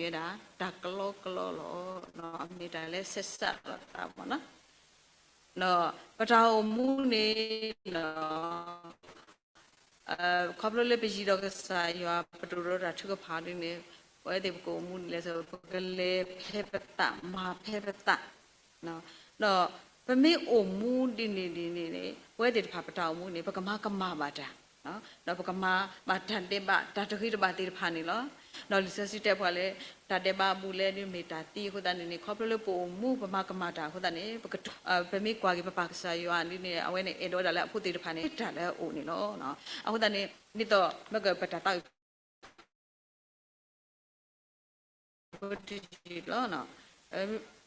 အဝဲန့ၣ်မ့ၢ်ဝဲဒၣ် တၢ်ကလီကလီလီၤ. အမ့ၢ်တၢ်လၢဆဲးစးလိာ်သးမ့ၢ်နီၤ. ဒီးပတၢ်အိၣ်မူန့ၣ် ခီဖျိလၢပယံၤဒီးကစၢ်ယွၤ ပဒိၣ်ဒီးတၢ်ထုကဖၣ်ဒ်န့ၣ် ပဝဲသ့ၣ်ပကအိၣ်မူဒ်လဲၣ်, ပကလဲၤဖဲပသး မၤဖဲပသး, ဒီးပမ့ၢ်အိၣ်မူဒ်န့ၣ်ဒ်န့ၣ်န့ၣ် ပဝဲသ့ၣ်တဖၣ်ပတၢ်အိၣ်မူန့ၣ် ပကမၤကမၣ်ဘၣ်တၢ်, ဒီးပကမၤဘၣ်တၢ်ဒဲးဘး တၢ်တဂ့ၤတဘၣ်သ့ၣ်တဖၣ်န့ၣ်လီၤ. ဒီးလံာ်စီဆှံတဲပှၤလၢ တၢ်ဒဲးဘးအဘူးအလဲဒ်မ့ၢ်တၢ်သံအဃိသတးန့ၣ်န့ၣ် ခီဖျိလၢပအိၣ်မူ ပမၤကမၣ်တၢ်အဃိသတးန့ၣ် ပမ့ၢ်ကွၢ်က့ၤပပၢ်ကစၢ်ယွၤဒ်န့ၣ် အဝဲန့ၣ်အဲၣ်ဒိးဝဲဒၣ်လၢအဖိသ့ၣ်တဖၣ်န့ၣ် တၢ်လၢအအိၣ်န့ၣ်လီၤ. အဃိသတးန့ၣ် ဒ်သိးမ့ၢ်ကပတၢ်သးဝံၣ် ဖိတယုၢ်လီၤ.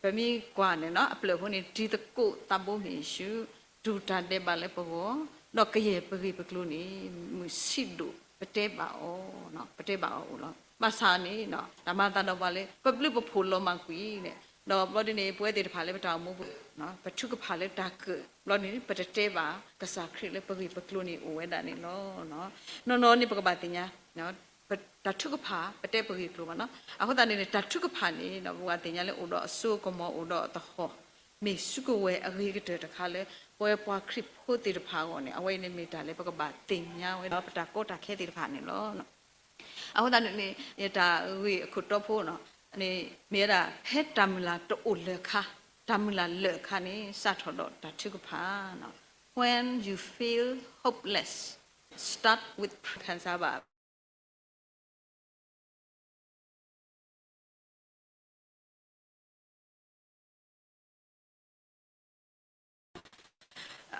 ပမ့ၢ်ကွၢ်န့ၣ်နီၤ အဖျၢၣ်ဖိန့ၣ် တံၤသကိးသးဘိမ့ၢ်ယ့ၣ်ၡူး, တူၢ်တၢ်ဒဲးဘးလၢပဂီၢ်, ဒီးကယဲၢ်ပဂ့ၢ်ပကျိၤန့ၣ် မုၢ်ဆံးဒိၣ်ပတဲဘၣ်အီၤ, ပတဲဘၣ်အီၤအိၣ်လီၤ. ဘၣ်ဆၣ်န့ၣ် တၢ်မၤသးဒီးပှၤလၢ ပဘျုးပဖှိၣ်လီၤမၢ်ကွံာ်န့ၣ်, ဒီးဘျီဒ်န့ၣ် ပဝဲသ့ၣ်တဖၣ်လၢပတၢ်အိၣ်မူပူၤ ပထုကဖၣ်လၢတၢ်ကၢၣ် ဘျီဒ်န့ၣ် ပတတဲဘၣ်ကစၢ်ခရံာ်လၢပဂ့ၢ်ပကျိၤန့ၣ်အိၣ်ဝဲဒၣ်န့ၣ်လီၤ. နီၢ်နီၢ်န့ၣ် ပကဘၣ်သ့ၣ်ညါ တၢ်ထုကဖၣ် ပတဲပဂ့ၢ်ကျိၤဘၣ်နီၤ. အဃိသတးန့ၣ်န့ၣ် တၢ်ထုကဖၣ်န့ၣ် ပဘၣ်သ့ၣ်ညါလၢအိၣ်ဒီးအစိအကမီၤ အိၣ်ဒီးအသဟီၣ်, မ့ၢ်စုကဝဲၤအဂ့ၤကတၢၢ်တခါလၢ ပဝဲပှၤခရံာ်ဖိသ့ၣ်တဖၣ်အဂီၢ်န့ၣ် အဝဲအံၤန့ၣ်မ့ၢ်တၢ်လၢပကဘၣ်သ့ၣ်ညါဝဲဒီးပတၢ်ကီတၢ်ခဲသ့ၣ်တဖၣ်န့ၣ်လီၤ. အဃိသတးန့ၣ်န့ၣ် ယတၢ်ဂ့ၢ်အခိၣ်တီဖိန့ၣ် မ့ၢ်ဝဲဒၣ် ဖဲတၢ်မုၢ်လၢ်တအိၣ်လၢၤအခါ, တၢ်မုၢ်လၢ်လၢာ်အခါန့ၣ် စးထီၣ်ဒီးတၢ်ထုကဖၣ်. When you feel hopeless, start with prayer. ခံစားပါ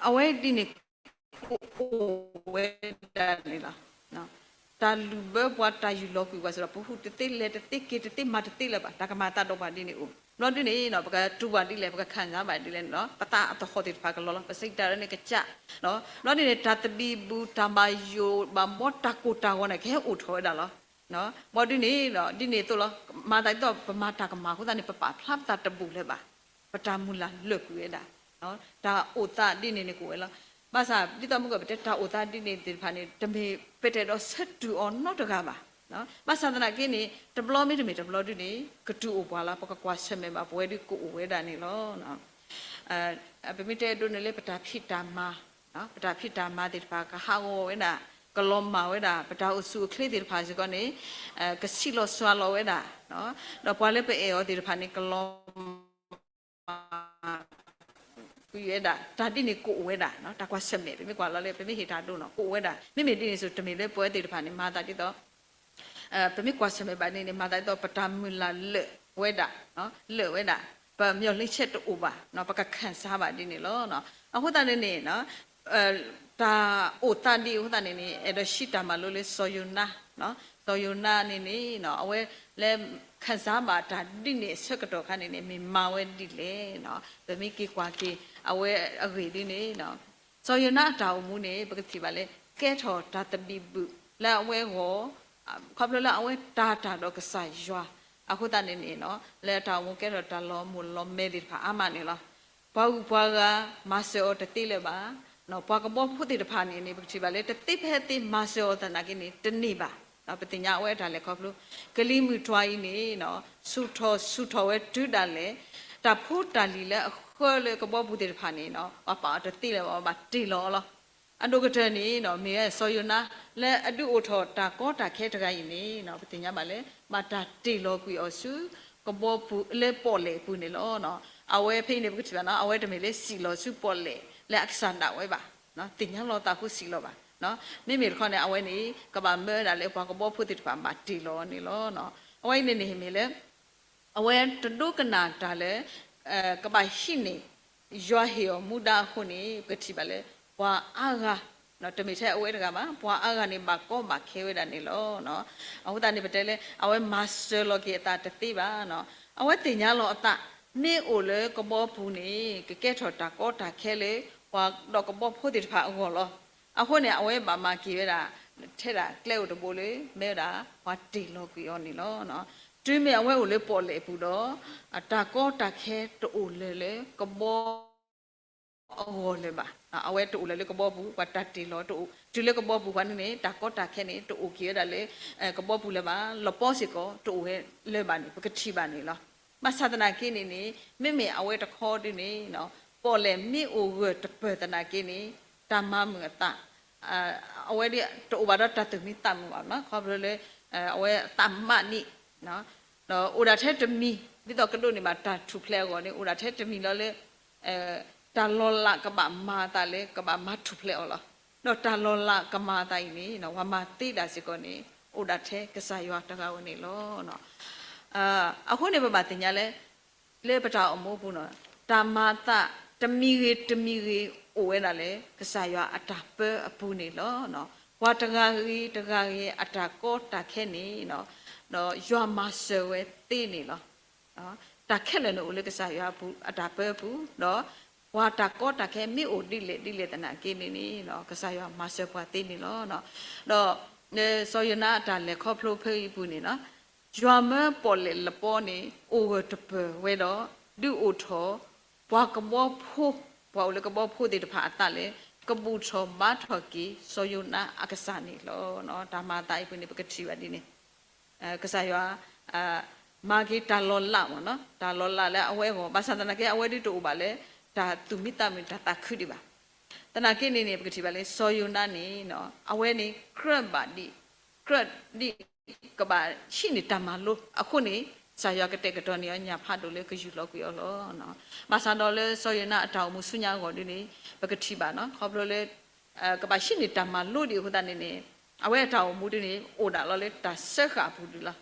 အဝဲဒ်န့ၣ် ကအိၣ်ဝဲဒၣ်န့ၣ်လီၤ. တၢ်လုၢ်ဘၢပှၤ တၢ်ယူၢ်လီၤကွံာ်ပှၤစ့ၢ်ကီး ပဟူးတသ့ လဲၤတသ့ က့ၤတသ့ မၤတသ့လၢၤဘၣ်. တၢ်ကမၤသးဒီးပှၤဒ်န့ၣ်အိၣ်. ဘျီဒ်န့ၣ် ပကတူၢ်ဘၣ်ဒ်လဲၣ် ပကခံစားဘၣ်ဒ်လဲၣ်န့ၣ်လီၤ. ပသးအသဟီၣ်သ့ၣ်တဖၣ်ကလီၤလီၤ. ပစံးတၢ်ရၢန့ၣ်ကစၢ်. ဘျီဒ်န့ၣ် တၢ်သဘံၣ်ဘုၣ် တၢ်ဘၣ်ယိၣ်ဘၣ်ဘီ တၢ်ကိၢ်တၢ်ဂီၤန့ၣ် ကဟဲအိၣ်ထီၣ်ဝဲဒၣ်လီၤ. ဘျီဒ်န့ၣ် ဒ်န့ၣ်အသိးလီၤ. မၤသးဒ်သိး ပမၤတၢ်ကမၣ်အဃိသတးန့ၣ် ပပာ်ဖျါပသးတဘူၣ်လၢၤဘၣ်. ပတၢ်မုၢ်လၢ်လၢာ်ကွံာ်ဝဲဒၣ်. တၢ်အိၣ်သးဒ်န့ၣ်န့ၣ်ကအိၣ်ဝဲလီၤ. ဘၣ်ဆၣ် ဒ်သိးမ့ၢ်ကပတဲတၢ်အိၣ်သးဒ်န့ၣ်သ့ၣ်တဖၣ်န့ၣ် တမ့ၢ်ပတအဲၣ်ဒိးဆၢတုၤအီၤနီတဂၤဘၣ်. ဘၣ်ဆၣ်သနာ်က့န့ၣ် တဘျီမ့တမ့ၢ်တဘျီဒ်န့ၣ် ကတုၤအိၣ်ပှၤလီၤ. ပကကွၢ်ဆၢၣ်မဲာ်ဘၣ်ပဝဲဒ်ကအိၣ်ဝဲဒၣ်န့ၣ်လီၤ. ပမ့ၢ်တဲဒိးန့ၣ်လၢပတၢ်ဖံးတၢ်မၤ, ပတၢ်ဖံးတၢ်မၤသ့ၣ်တဖၣ်ကဟးဂီၤဝဲဒၣ်, ကလီၤမၢ်ဝဲဒၣ်, ပတၢ်အိၣ်ဆူၣ်အိၣ်ချ့သ့ၣ်တဖၣ်စ့ၢ်ကီးန့ၣ် ကဆံးလီၤစှၤလီၤဝဲဒၣ်, ဒီးပှၤလၢပအဲၣ်အီၤသ့ၣ်တဖၣ်န့ၣ် ကလီၤမၢ် ကွံာ်ဝဲဒၣ်, တၢ်ဒ်န့ၣ်ကအိၣ်ဝဲဒၣ်, တၢ်ကွၢ်ဆၢၣ်မဲာ် ပမ့ၢ်ကွၢ်လီၤလၢ ပမ့ၢ်ဟ့ၣ်တၢ်ဒိနီၤ ကအိၣ်ဝဲဒၣ်. မ့မ့ၢ်ဒ်န့ၣ်စ့ၢ် တမ့ၢ်လၢပဝဲသ့ၣ်တဖၣ်န့ၣ် မၤသးဒ်သိး ပမ့ၢ်ကွၢ်ဆၢၣ်မဲာ်ဘၣ်န့ၣ်န့ၣ် မၤသးဒ်သိး ပတၢ်မုၢ်လၢ်လၢာ်ဝဲဒၣ်, လၢာ်ဝဲဒၣ်, ပမျှော်လင့်ချက်တအိၣ်ဘၣ်, ပကခံစားဘၣ်ဒ်န့ၣ်လီၤ. အဃိသတးန့ၣ်န့ၣ် တၢ်အိၣ်သးဒ်အဃိသတးန့ၣ်န့ၣ် အဲၣ်ဒိးစံးတၢ်မၤလိလၢစီၤယိၤနါ, စီၤယိၤနါန့ၣ်န့ၣ် အဝဲလၢခံစားဘၣ်တၢ်ဒ်န့ၣ်အဆၢကတီၢ်အခါန့ၣ်န့ၣ် မ့ၢ်မၤဝဲဒ်လဲၣ်. ပမ့ၢ်က့ၤကွၢ်က့ၤ အဝဲအဂ့ၢ်ဒ်န့ၣ် စီၤယိၤနါအတၢ်အိၣ်မူန့ၣ် ပကထံၣ်ဘၣ်လၢ ကဲထီၣ်တၢ်သဘံၣ်ဘုၣ်လၢအဝဲအဂီၢ်, ခီဖျိလၢအဝဲတၤတၢ်ဒီးကစၢ်ယွၤအဃိသတးန့ၣ်န့ၣ် လၢအတၢ်အိၣ်မူကဲထီၣ်တၢ်လီၤမိၢ်လီၤမဲသ့ၣ်တဖၣ်အါမးန့ၣ်လီၤ. ပှၤဂုၤပှၤဂၤမၤစၢၤအီၤတသ့လၢၤဘၣ်. ပှၤကဘီဖိသ့ၣ်တဖၣ်န့ၣ်န့ၣ် ပကထံၣ်ဘၣ်လၢ တသ့ဖဲသ့မၤစၢၤအီၤသနာ်က့န့ၣ် တန့ၢ်ဘၣ်. ပသ့ၣ်ညါအဝဲအတၢ်လဲၤခီဖျိ ကလံၤမုၢ်တွၤအံၤန့ၣ် ဆူၣ်ထီၣ်ဆူၣ်ထီၣ်ဝဲတုၤဒၣ်လဲာ် တၢ်ဖိတၢ်လံၤလၢအဃၢလၢကဘီပူၤသ့ၣ်တဖၣ်န့ၣ် ပှၤပာ်အီၤတသ့လၢၤဘၣ် ဘၣ်တ့ၢ်လီၤအီၤလီၤ. အဒိၣ်ကတၢၢ်န့ၣ် မ့ၢ်ဝဲစီၤယိၤနါ လၢအဒုးအိၣ်ထီၣ်တၢ်ကီတၢ်ခဲတဂၤအံၤန့ၣ် ပသ့ၣ်ညါဘၣ်လၢ ဘၣ်တၢ်တ့ၢ်လီၤကွံာ်အီၤဆူ ကဘီပူၤလၢပီၣ်လဲၣ်အပူၤန့ၣ်လီၤ. အဝဲဖဲအံၤန့ၣ် ပကထံၣ်ဘၣ်နီၤ အဝဲတမ့ၢ်လၢစံၣ်လီၤဆူပီၣ်လဲၣ်လၢအကစၢ်ဒၣ်ဝဲဘၣ်. သ့ၣ်ညါလီၤသးဃိစံၣ်လီၤဘၣ်. မ့မ့ၢ်တခီန့ၣ် အဝဲန့ၣ် ကဘၣ်မၢဝဲဒၣ်လၢပှၤကဘီဖိသ့ၣ်တဖၣ်ဘၣ်တ့ၢ်လီၤန့ၣ်လီၤ. အဝဲအံၤန့ၣ်န့ၣ်မ့ၢ်လၢ အဝဲတဒိကနၣ်တၢ်လၢ ကဘၣ်ဟံးန့ၢ် ယွၤဟ့ၣ်အီၤမူဒါအဃိန့ၣ် ပကထံၣ်ဘၣ်လၢ ပှၤအါဂၤ တမ့ၢ်ထဲအဝဲတဂၤဘၣ် ပှၤအါဂၤန့ၣ် ဘၣ်ကီဘၣ်ခဲဝဲဒၣ်န့ၣ်လီၤ. အဃိသတးန့ၣ် ပတဲလၢ အဝဲမၤစၢၤလီၤက့ၤအသးတသ့ဘၣ်. အဝဲသ့ၣ်ညါလီၤအသး မ့ၢ်အိၣ်လၢကဘီပူၤန့ၣ် ကကဲထီၣ်တၢ်ကီတၢ်ခဲလၢ ပှၤဒီးကဘီဖိသ့ၣ်တဖၣ်အဂီၢ်လီၤ. အဃိန့ၣ် အဝဲဘၣ်မၤက့ၤဝဲဒၣ် ထဲဒၣ်ကျဲအိၣ်တဘိလၢ မ့ၢ်ဝဲဒၣ် ပှၤတ့ၢ်လီၤကွံာ်အီၤန့ၣ်လီၤ. တုၤမ့ၢ်အဝဲအိၣ်လၢပီၣ်လဲၣ်အပူၤဒီး တၢ်ကီတၢ်ခဲတအိၣ်လၢၤလၢ ကဘီ က အဝဲတအိၣ်လၢကဘီအဂီၢ်လၢၤဘၣ်. အဝဲတအိၣ်လၢၤလၢကဘီပူၤ, ပှၤတၢ်တ့ၢ်လီၤတအိၣ်, တုၤလၢကဘီပူၤပှၤန့ၣ်န့ၣ် တၢ်ကီတၢ်ခဲန့ၣ် တအိၣ်က့ၤဝဲဒၣ်လၢ ကဘီပူၤလၢၤဘၣ်, လပီစ့ၢ်ကီးတအိၣ်ဝဲလၢၤဘၣ်န့ၣ် ပကထံၣ်ဘၣ်န့ၣ်လီၤ. ဘၣ်ဆၣ်သနာ်က့န့ၣ်န့ၣ် မ့မ့ၢ်အဝဲတခီဒုန့ၣ် ပီၣ်လဲၣ်မ့ၢ်အိၣ်ဂၢၢ်တပၢၢ်သနာ်က့န့ၣ် တၢ်မၤမုာ်အသး အဝဲဒၣ်တအိၣ်ဘၣ်ဒီးတၢ်သူၣ်မံသးမုာ်ဘၣ်နီၤ, ခီဖျိလၢ အဝဲအသးမးန့ၣ် ဒီးအိၣ်ဒၣ်ထဲတမံၤ, ဒ်သိးကဒိးန့ၢ်ဘၣ်တၢ်ထူၣ်ဖျဲးအဂီၢ်န့ၣ် အိၣ်ဒၣ်ထဲတမံၤလီၤလၢ တၢ်လီၤလးကဘၣ်မၤအသးလၢ ကဘၣ်မၤထူၣ်ဖျဲးအီၤလီၤ. ဒီးတၢ်လီၤလးကမၤအသးအံၤန့ၣ် ပှၤမၤသ့ဒၣ်စ့ၢ်ကီးန့ၣ် အိၣ်ဒၣ်ထဲကစၢ်ယွၤတဂၤဧိၤန့ၣ်လီၤ. အဃိန့ၣ် ပဘၣ်သ့ၣ်ညါလၢ လၢပတၢ်အိၣ်မူအပူၤန့ၣ် တၢ်မၤအသးတမံၤဂ့ၤတမံၤဂ့ၤ အိၣ်ဝဲဒၣ်လၢကစၢ်ယွၤအတၢ်ပၢအပူၤန့ၣ်လီၤ. ပှၤတဂၤဂ့ၤတဂၤဂ့ၤ အတၢ်ကီတၢ်ခဲန့ၣ် ဒီးယွၤမၤစၢၤဝဲသ့န့ၣ်လီၤ. တၢ်ခဲလၢာ်န့ၣ်အိၣ်လၢကစၢ်ယွၤအတၢ်ပၢအပူၤ, ဒီးပှၤတၢ်ကီတၢ်ခဲမ့ၢ်အိၣ်ဒ်လဲၣ်ဒ်လဲၣ်သနာ်က့န့ၣ်န့ၣ် ကစၢ်ယွၤမၤစၢၤပှၤသ့န့ၣ်လီၤ. ဒီး စီၤယိၤနါအတၢ်လဲၤခီဖျိဖဲအံၤအပူၤန့ၣ်လီၤ. ယွၤမၢပီၣ်လဲၣ်လပီန့ၣ် အိၣ်ဂၢၢ်တပၢၢ်ဝဲဒီး ဒုးအိၣ်ထီၣ် ပှၤကဘီဖိ, ပှၤအိၣ်လၢကဘီဖိသ့ၣ်တဖၣ်အသးလၢ ကဘူၣ်ထီၣ်ဘါထီၣ်က့ၤ စီၤယိၤနါအကစၢ်န့ၣ်လီၤ. တၢ်မၤအသးအံၤပူၤန့ၣ် ပကထံၣ်ဘၣ်ဒ်န့ၣ် ကစၢ်ယွၤ မၤက့ၤတၢ်လီၤလးမ့ၢ်နီၤ, တၢ်လီၤလးလၢအဝဲအဂီၢ်, ဘၣ်ဆၣ်သနာ်က့ အဝဲဒၣ်တအိၣ်ဘၣ်လၢ တၢ်သူၣ်မံသးမုာ်တၢ်သးခုဒံးဘၣ်. သနာ်က့န့ၣ်န့ၣ် ပကထံၣ်ဘၣ်လၢ စီၤယိၤနါန့ၣ် အဝဲန့ၣ် ကြၢးဘၣ်ဒံး, ကြၢးဒံးကဘၣ်ဟံးန့ၢ်တၢ်မၤလိအဃိန့ၣ် ကစၢ်ယွၤကတဲာ်ကတီၤန့ၢ်အီၤညၣ်ဖးဒိၣ်လၢကယူၢ်လီၤကွံာ်အီၤလီၤ. ဘၣ်ဆၣ်ဒီးလၢစီၤယိၤနါအတၢ်အိၣ်မူဆူညါအဂီၢ်ဒ်န့ၣ် ပကထံၣ်ဘၣ်နီၤ, ခီဖျိလၢ ကဘၣ်ဟံးန့ၢ်တၢ်မၤလိဒံးအဃိသတးန့ၣ်န့ၣ် အဝဲအတၢ်အိၣ်မူဒ်န့ၣ် အိၣ်ဒၣ်လီၤလၢတၢ်စၢဃာ်အပူၤဒံးလီၤ.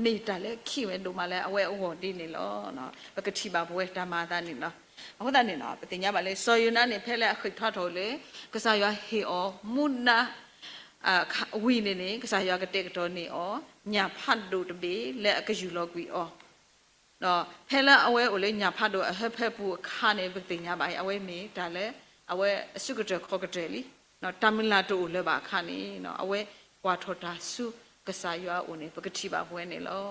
မ့ၢ်တၢ်လၢခံဝဲဒိၣ်မးလၢအဝဲအဂီၢ်ဒ်န့ၣ်လီၤ. ပကထံၣ်ဘၣ်ပဝဲတၢ်မၤအသးန့ၣ်လီၤ. အဃိသတးန့ၣ်နီၤ ပသ့ၣ်ညါဘၣ်လၢ စီၤယိၤနါန့ၣ် ဖဲလၢအဃ့ၢ်ထီၣ်ထီၣ်လၢ ကစၢ်ယွၤဟ့ၣ်အီၤမူဒါ ဝံၤန့ၣ်န့ၣ် ကစၢ်ယွၤကတဲာ်ကတီၤန့ၢ်အီၤ ညၣ်ဖးဒိၣ်တဘ့ၣ်လၢအကယူၢ်လီၤကွံာ်အီၤ ဒီးဖဲလၢအဝဲအိၣ်လၢညၣ်ဖးဒိၣ်အဟၢဖၢပူၤအခါန့ၣ် ပသ့ၣ်ညါဘၣ်အံၤ အဝဲမ့ၢ်တၢ်လၢ အဝဲအစုကတၢၢ်ခီၣ်ကတၢၢ်လံ, တၢ်မုၢ်လၢ်တအိၣ်လၢၤဘၣ်အခါန့ၣ် အဝဲကွၢ်ထီၣ်တၢ်ဆူကစၢ်ယွၤအအိၣ်န့ၣ် ပကထံၣ်ဘၣ်ပဝဲန့ၣ်လီၤ.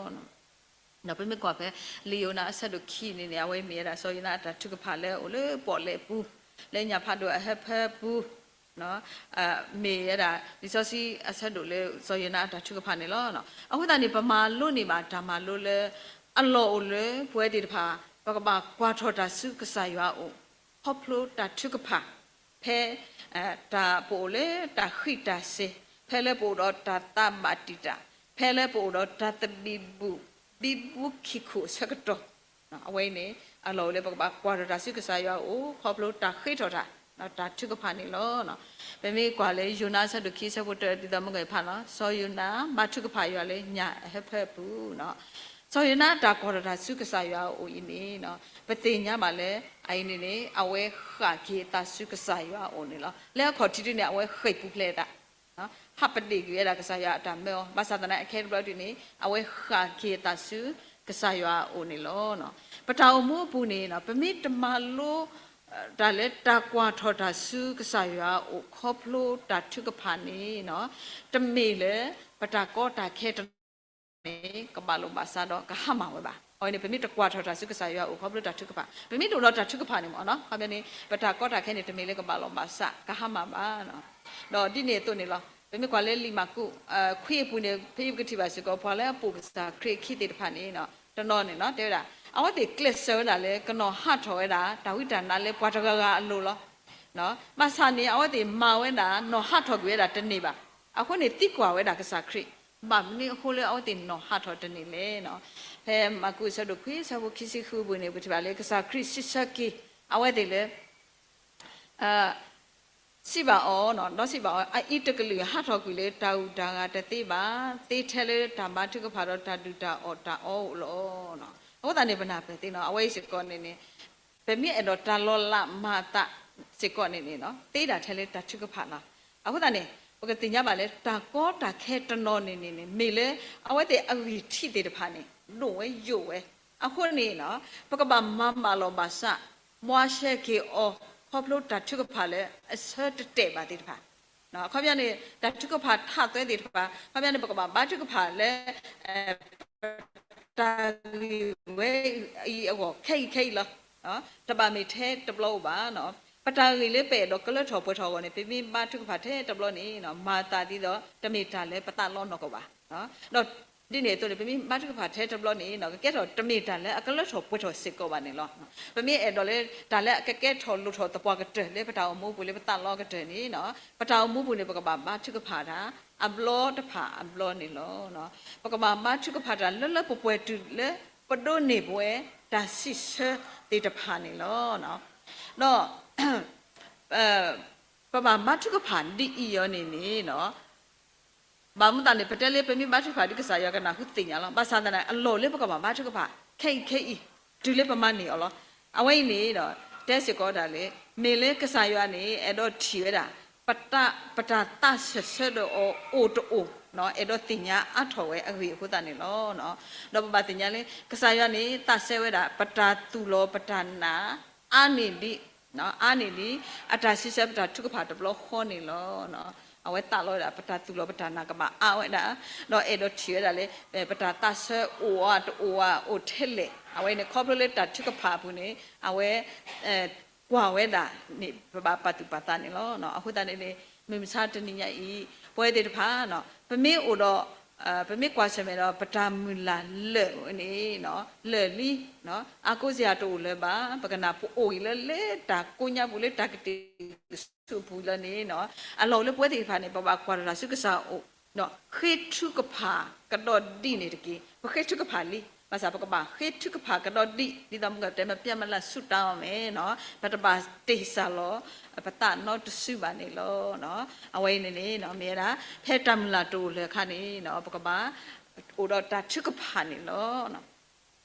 ဒီးပမ့ၢ်ကွၢ်ဖဲ လံာ်ယိၤနါအဆၢဒိၣ်ခံန့ၣ်န့ၣ် အဝဲမ့ၢ်ဝဲဒၣ် စီၤယိၤနါအတၢ်ထုကဖၣ်လၢအအိၣ်လၢပီၣ်လဲၣ်ပူၤ လၢညၣ်ဖးဒိၣ်အဟၢဖၢပူၤ မ့ၢ်ဝဲဒၣ် လံာ်စီဆှံအဆၢဒိၣ်လၢစီၤယိၤနါအတၢ်ထုကဖၣ်န့ၣ်လီၤ. အဃိသတးန့ၣ် ပမၤလိန့ၢ်ဘၣ်တၢ်မၤလိလၢ အလီၢ်အိၣ်လၢပဝဲသ့ၣ်တဖၣ် ပကဘၣ်ကွၢ်ထီၣ်တၢ်ဆူကစၢ်ယွၤအအိၣ် ခီဖျိတၢ်ထုကဖၣ် ဖဲ တၢ်ပအိၣ်လၢတၢ်ဃံးတၢ်စ့ၤ ဖဲလၢပအိၣ်ဒီးတၢ်သးဘၣ်တံာ်တာ် ဖဲလၢပအိၣ်ဒီးတၢ်သဘံၣ်ဘုၣ် ဘံဘူခံခိၣ်အဆၢကတီၢ် အဝဲအံၤန့ၣ် အလီၢ်အိၣ်လၢပကဘၣ်ကွၢ်ထီၣ်တၢ်ဆူကစၢ်ယွၤအအိၣ် ခီဖျိတၢ်ဃ့ထီၣ်တၢ် တၢ်ထုကဖၣ်န့ၣ်လီၤ. ပမ့ၢ်ကွၢ်လၢယိၤနါအဆၢဒိၣ်ခံအဆၢဖိတၢ ဒ်သိးမုၢ်ဂီၤဖးလီၤ စီၤယိၤနါဘါထုကဖၣ်ယွၤလၢညၣ်အဟၢဖၢပူၤ စီၤယိၤနါတၢ်ကွၢ်ထီၣ်တၢ်ဆူကစၢ်ယွၤအအိၣ်အံၤန့ၣ် ပသ့ၣ်ညါဘၣ်လၢ အအံၤန့ၣ်န့ၣ် အဝဲဃၣ်က့ၤအသးဆူကစၢ်ယွၤအအိၣ်န့ၣ်လီၤ. လၢအခီၣ်ထံးဒ်န့ၣ် အဝဲဃ့ၢ်ပူၤဖျဲးအသး ဟးပဒ့ၣ်ကွံာ်ဝဲဒၣ်ကစၢ်ယွၤအတၢ်မၢအီၤ ဘၣ်ဆၣ်သနာ်က့ အခဲတဘျီဒ်န့ၣ် အဝဲဃၣ်က့ၤအသးဆူကစၢ်ယွၤအအိၣ်န့ၣ်လီၤ. ပတၢ်အိၣ်မူအပူၤန့ၣ် ပမ့ၢ်တမၤလိ တၢ်လၢတၢ်ကွၢ်ထီၣ်တၢ်ဆူကစၢ်ယွၤအအိၣ်ခီဖျိတၢ်ထုကဖၣ်န့ၣ် တမ့ၢ်လၢ ပတၢ်ကီတၢ်ခဲတနီၤန့ၣ် ကဘၣ်လိာ်ဘၣ်စးဒီးကဟါမၢ်ဝဲဘၣ်. အဝဲန့ၣ် ပမ့ၢ်တကွၢ်ထီၣ်တၢ်ဆူကစၢ်ယွၤအအိၣ်ခီဖျိတၢ်ထုကဖၣ် ပမ့ၢ်တအိၣ်ဒီးတၢ်ထုကဖၣ်န့ၣ်မ့ၢ်နီၤ ခီပညီန့ၣ် ပတၢ်ကီတၢ်ခဲန့ၣ် တမ့ၢ်လၢကဘၣ်လိာ်ဘၣ်စးကဟါမၢ်ဘၣ်. ဒီးဒ်န့ၣ်အသိးန့ၣ်လီၤ. ပမ့ၢ်ကွၢ်လၢလံာ်မၢ်ကူး ခွံအပူၤန့ၣ် ဖဲအံၤပကထံၣ်ဘၣ်စ့ၢ်ကီး ပှၤလၢအပိာ်ကစၢ်ခရံာ်အခံသ့ၣ်တဖၣ်န့ၣ် တနီၤန့ၣ်တဲဝဲဒၣ် အဝဲသ့ၣ်ကျဲးစၢးဝဲဒၣ်လၢကနီၤဟးထီၣ်ဝဲဒၣ် တၢ်ဝံတၢ်နါလၢပှၤတဂၤဂၤအလိၤလီၤ. ဘၣ်ဆၣ်န့ၣ် အဝဲသ့ၣ်မၤဝဲဒၣ် နီၤဟးထီၣ်ကွံာ်ဝဲဒၣ်တန့ၢ်ဘၣ်. အဃိန့ၣ် သံကွၢ်ဝဲဒၣ်ကစၢ်ခရံာ် ဘၣ်မနုၤအဃိလၢအဝဲသ့ၣ်နီၤဟးထီၣ်တန့ၢ်လဲၣ်. ဖဲမၢ်ကူးအဆၢဒိၣ်ခွံ အဆၢဖိခံဆံဃုအပူၤန့ၣ် ပထံၣ်ဘၣ်လၢကစၢ်ခရံာ်စံးဆၢက့ၤ အဝဲသ့ၣ်လၢ စံးဘၣ်အီၤ, ဒီးစံးဘၣ်အီၤ, အအံၤတကလုာ်ဟးထီၣ်ကွံာ်လၢတၢ်ဂုၤတၢ်ဂၤတသ့ဘၣ်, သ့ထဲလၢတၢ်ဘါထုကဖၣ်ဒီးတၢ်ဒုၣ်တၢ်အီၣ်တၢ်အီအိၣ်လီၤ. အဃိသတးန့ၣ် ပနၢ်ပၢၢ်သ့နီၤ အဝဲအံၤစ့ၢ်ကီးန့ၣ်န့ၣ် ပမ့ၢ်အဲၣ်ဒိးတၢ်လီၤလးမၤအသးစ့ၢ်ကီးန့ၣ်န့ၣ် သ့ဒၣ်ထဲလၢတၢ်ထုကဖၣ်လီၤ. အဃိသတးန့ၣ် ပကသ့ၣ်ညါဘၣ်လၢ တၢ်ကီတၢ်ခဲတနီၤန့ၣ်န့ၣ်န့ၣ် မ့ၢ်လၢအဝဲသ့ၣ်အဂံၢ်ထံးသ့ၣ်တဖၣ်န့ၣ် ဒိၣ်ဝဲယိာ်ဝဲ. အဃိန့ၣ် ပကဘၣ်မၤဘၣ်လိာ်ဘၣ်စး မွါရှဲက့ၤအီၤ ခီဖျိတၢ်ထုကဖၣ်လၢအဆၢတတဲာ်ဘၣ်သ့ၣ်တဖၣ် အခီပညီန့ၣ် တၢ်ထုကဖၣ်ထးသွဲသ့ၣ်တဖၣ် အခီပညီန့ၣ် ပကဘၣ်ဘါထုကဖၣ်လၢ တၢ်ဂ့ၢ်ဝဲအံၤအဂီၢ် ခဲအံၤခဲအံၤလီၤ. တဘၣ်မ့ၢ်ထဲတဘျီအိၣ်ဘၣ်. ပတၢ်ဂ့ၢ်လၢပအဲၣ်ဒိးကလၢထီၣ်ပှဲၤထီၣ်အဂီၢ်န့ၣ် ပမ့ၢ်ဘါထုကဖၣ်ထဲတဘျီန့ၣ် မၤသးဒ်သိး တမ့ၢ်တၢ်လၢပသးလီနီၢ်ကီၢ်ဘၣ်. ဒီးဒ်န့ၣ်အသိးန့ၣ် ပမ့ၢ်ဘါထုကဖၣ်ထဲတဘျီန့ၣ် ကကဲထီၣ်တမ့ၢ်တၢ်လၢအကလၢထီၣ်ပှဲၤထီၣ်စ့ၢ်ကီးဘၣ်န့ၣ်လီၤ. ပမ့ၢ်အဲၣ်ဒိးလၢတၢ်လၢအကကဲထီၣ်လိၣ်ထီၣ်သပှၢ်ကတၢၢ်လၢပတၢ်အိၣ်မူပူၤလၢပသးလီကတၢၢ်န့ၣ် ပတၢ်အိၣ်မူပူၤန့ၣ် ပကဘၣ်ဘါထုကဖၣ်တၢ် အဘျီတဖၣ်အဘျီန့ၣ်လီၤ. ပကဘၣ်ဘါထုကဖၣ်တၢ်လၢလၢပှဲၤပှဲၤတုၤလၢပဒိးန့ၢ်ပဝဲတၢ်စံးဆၢသ့ၣ်တဖၣ်န့ၣ်လီၤ. ဒီး ပဘၣ်ဘါထုကဖၣ်ဒ်အံၤအီၤန့ၣ်န့ၣ် ဘၣ်မနုၤအဃိန့ၣ် ပတဲလၢပမ့ၢ်ဘါထုကဖၣ်ဒီးကစၢ်ယွၤကနၢ်ဟူသ့ၣ်ညါလီၤ. ဘၣ်ဆၣ်သနာ် အလီၢ်လၢပကဘၣ်ဘါထုကဖၣ် ခဲအံၤခဲအံၤ တုၤလၢပမၤန့ၢ်အီၤလီၤ. အဝဲအံၤန့ၣ်ဒီး တဲစ့ၢ်ကီးတၢ်လၢ မ့ၢ်လၢကစၢ်ယွၤန့ၣ် အဲၣ်ဒိးထံၣ်ဝဲဒၣ် ပတၢ် ပတၢ်သးစၢၢ်ဆၢဒီးအီၤအိၣ်တအိၣ် အဲၣ်ဒိးသ့ၣ်ညါအါထီၣ်ဝဲအဂ့ၢ်အဃိသတးန့ၣ်လီၤ. ဒီးပဘၣ်သ့ၣ်ညါလၢ ကစၢ်ယွၤန့ၣ် သးစဲဝဲဒၣ် ပတၢ်သူၣ်လီၤပတၢ်နာ် အါန့ၢ်ဒံး အါန့ၢ်ဒံး အတၢ်စံးဆၢပတၢ်ထုကဖၣ်တဘျီဃီန့ၣ်လီၤ. အဝဲသးလီဝဲဒၣ် ပတၢ်သူၣ်လီၤပတၢ်နာ်ကဘၣ်အါဝဲဒၣ် ဒီးအဲၣ်ဒိးထံၣ်ဝဲဒၣ်လၢ ပတၢ်သးစၢၢ်အိၣ်အီၤတအိၣ်အအိၣ်ထဲလဲၣ် အဝဲန့ၣ် ခီဖျိလၢတၢ်ထုကဖၣ်အပူၤန့ၣ် အဝဲ ကွၢ်ဝဲဒၣ်န့ၣ် ပဘၣ်ပာ်သူၣ်ပာ်သးန့ၣ်လီၤ. အဃိသတးန့ၣ်န့ၣ် မုၢ်မဆါတနံၤညါအံၤ ပဝဲသ့ၣ်တဖၣ် ပမ့ၢ်အိၣ်ဒီး ပမ့ၢ်ကွၢ်ဆၢၣ်မဲာ်ဒီး ပတၢ်မုၢ်လၢ်လၢာ်န့ၣ် လၢာ်လံ အါကိးစ့ၢ်တအိၣ်လၢၤဘၣ်. ပကနၢ်ပအိၣ်အံၤလၢလၢတၢ်ကိညါပူၤလၢတၢ်ကတံာ်ဆူၣ်ပူၤလၢန့ၣ် အလီၢ်အိၣ်လၢပဝဲသ့ၣ်တဖၣ်န့ၣ် ပဘၣ်ကွၢ်ထီၣ်တၢ်ဆူကစၢ်အအိၣ် ဃ့ထုကဖၣ်ကဒီးဒံးန့ၣ်တက့ၢ်. ပဃ့ထုကဖၣ်လံ ဘၣ်ဆၣ်ပကဘၣ်ဃ့ထုကဖၣ်ကဒီးဒံး ဒ်သိးမုၢ်ကတဲ မပျက်မလတ်ဆူတၢ်အီၤမဲာ် ပတဘၣ်တ့ၢ်စၢ်လီၤ ပသးနီတစုဘၣ်န့ၣ်လီၤ. အဝဲအံၤန့ၣ်န့ၣ် မ့ၢ်ဝဲဒၣ် ဖဲတၢ်မုၢ်လၢ်တအိၣ်လၢၤအခါန့ၣ် ပကဘၣ်အိၣ်ဒီးတၢ်ထုကဖၣ်န့ၣ်လီၤ.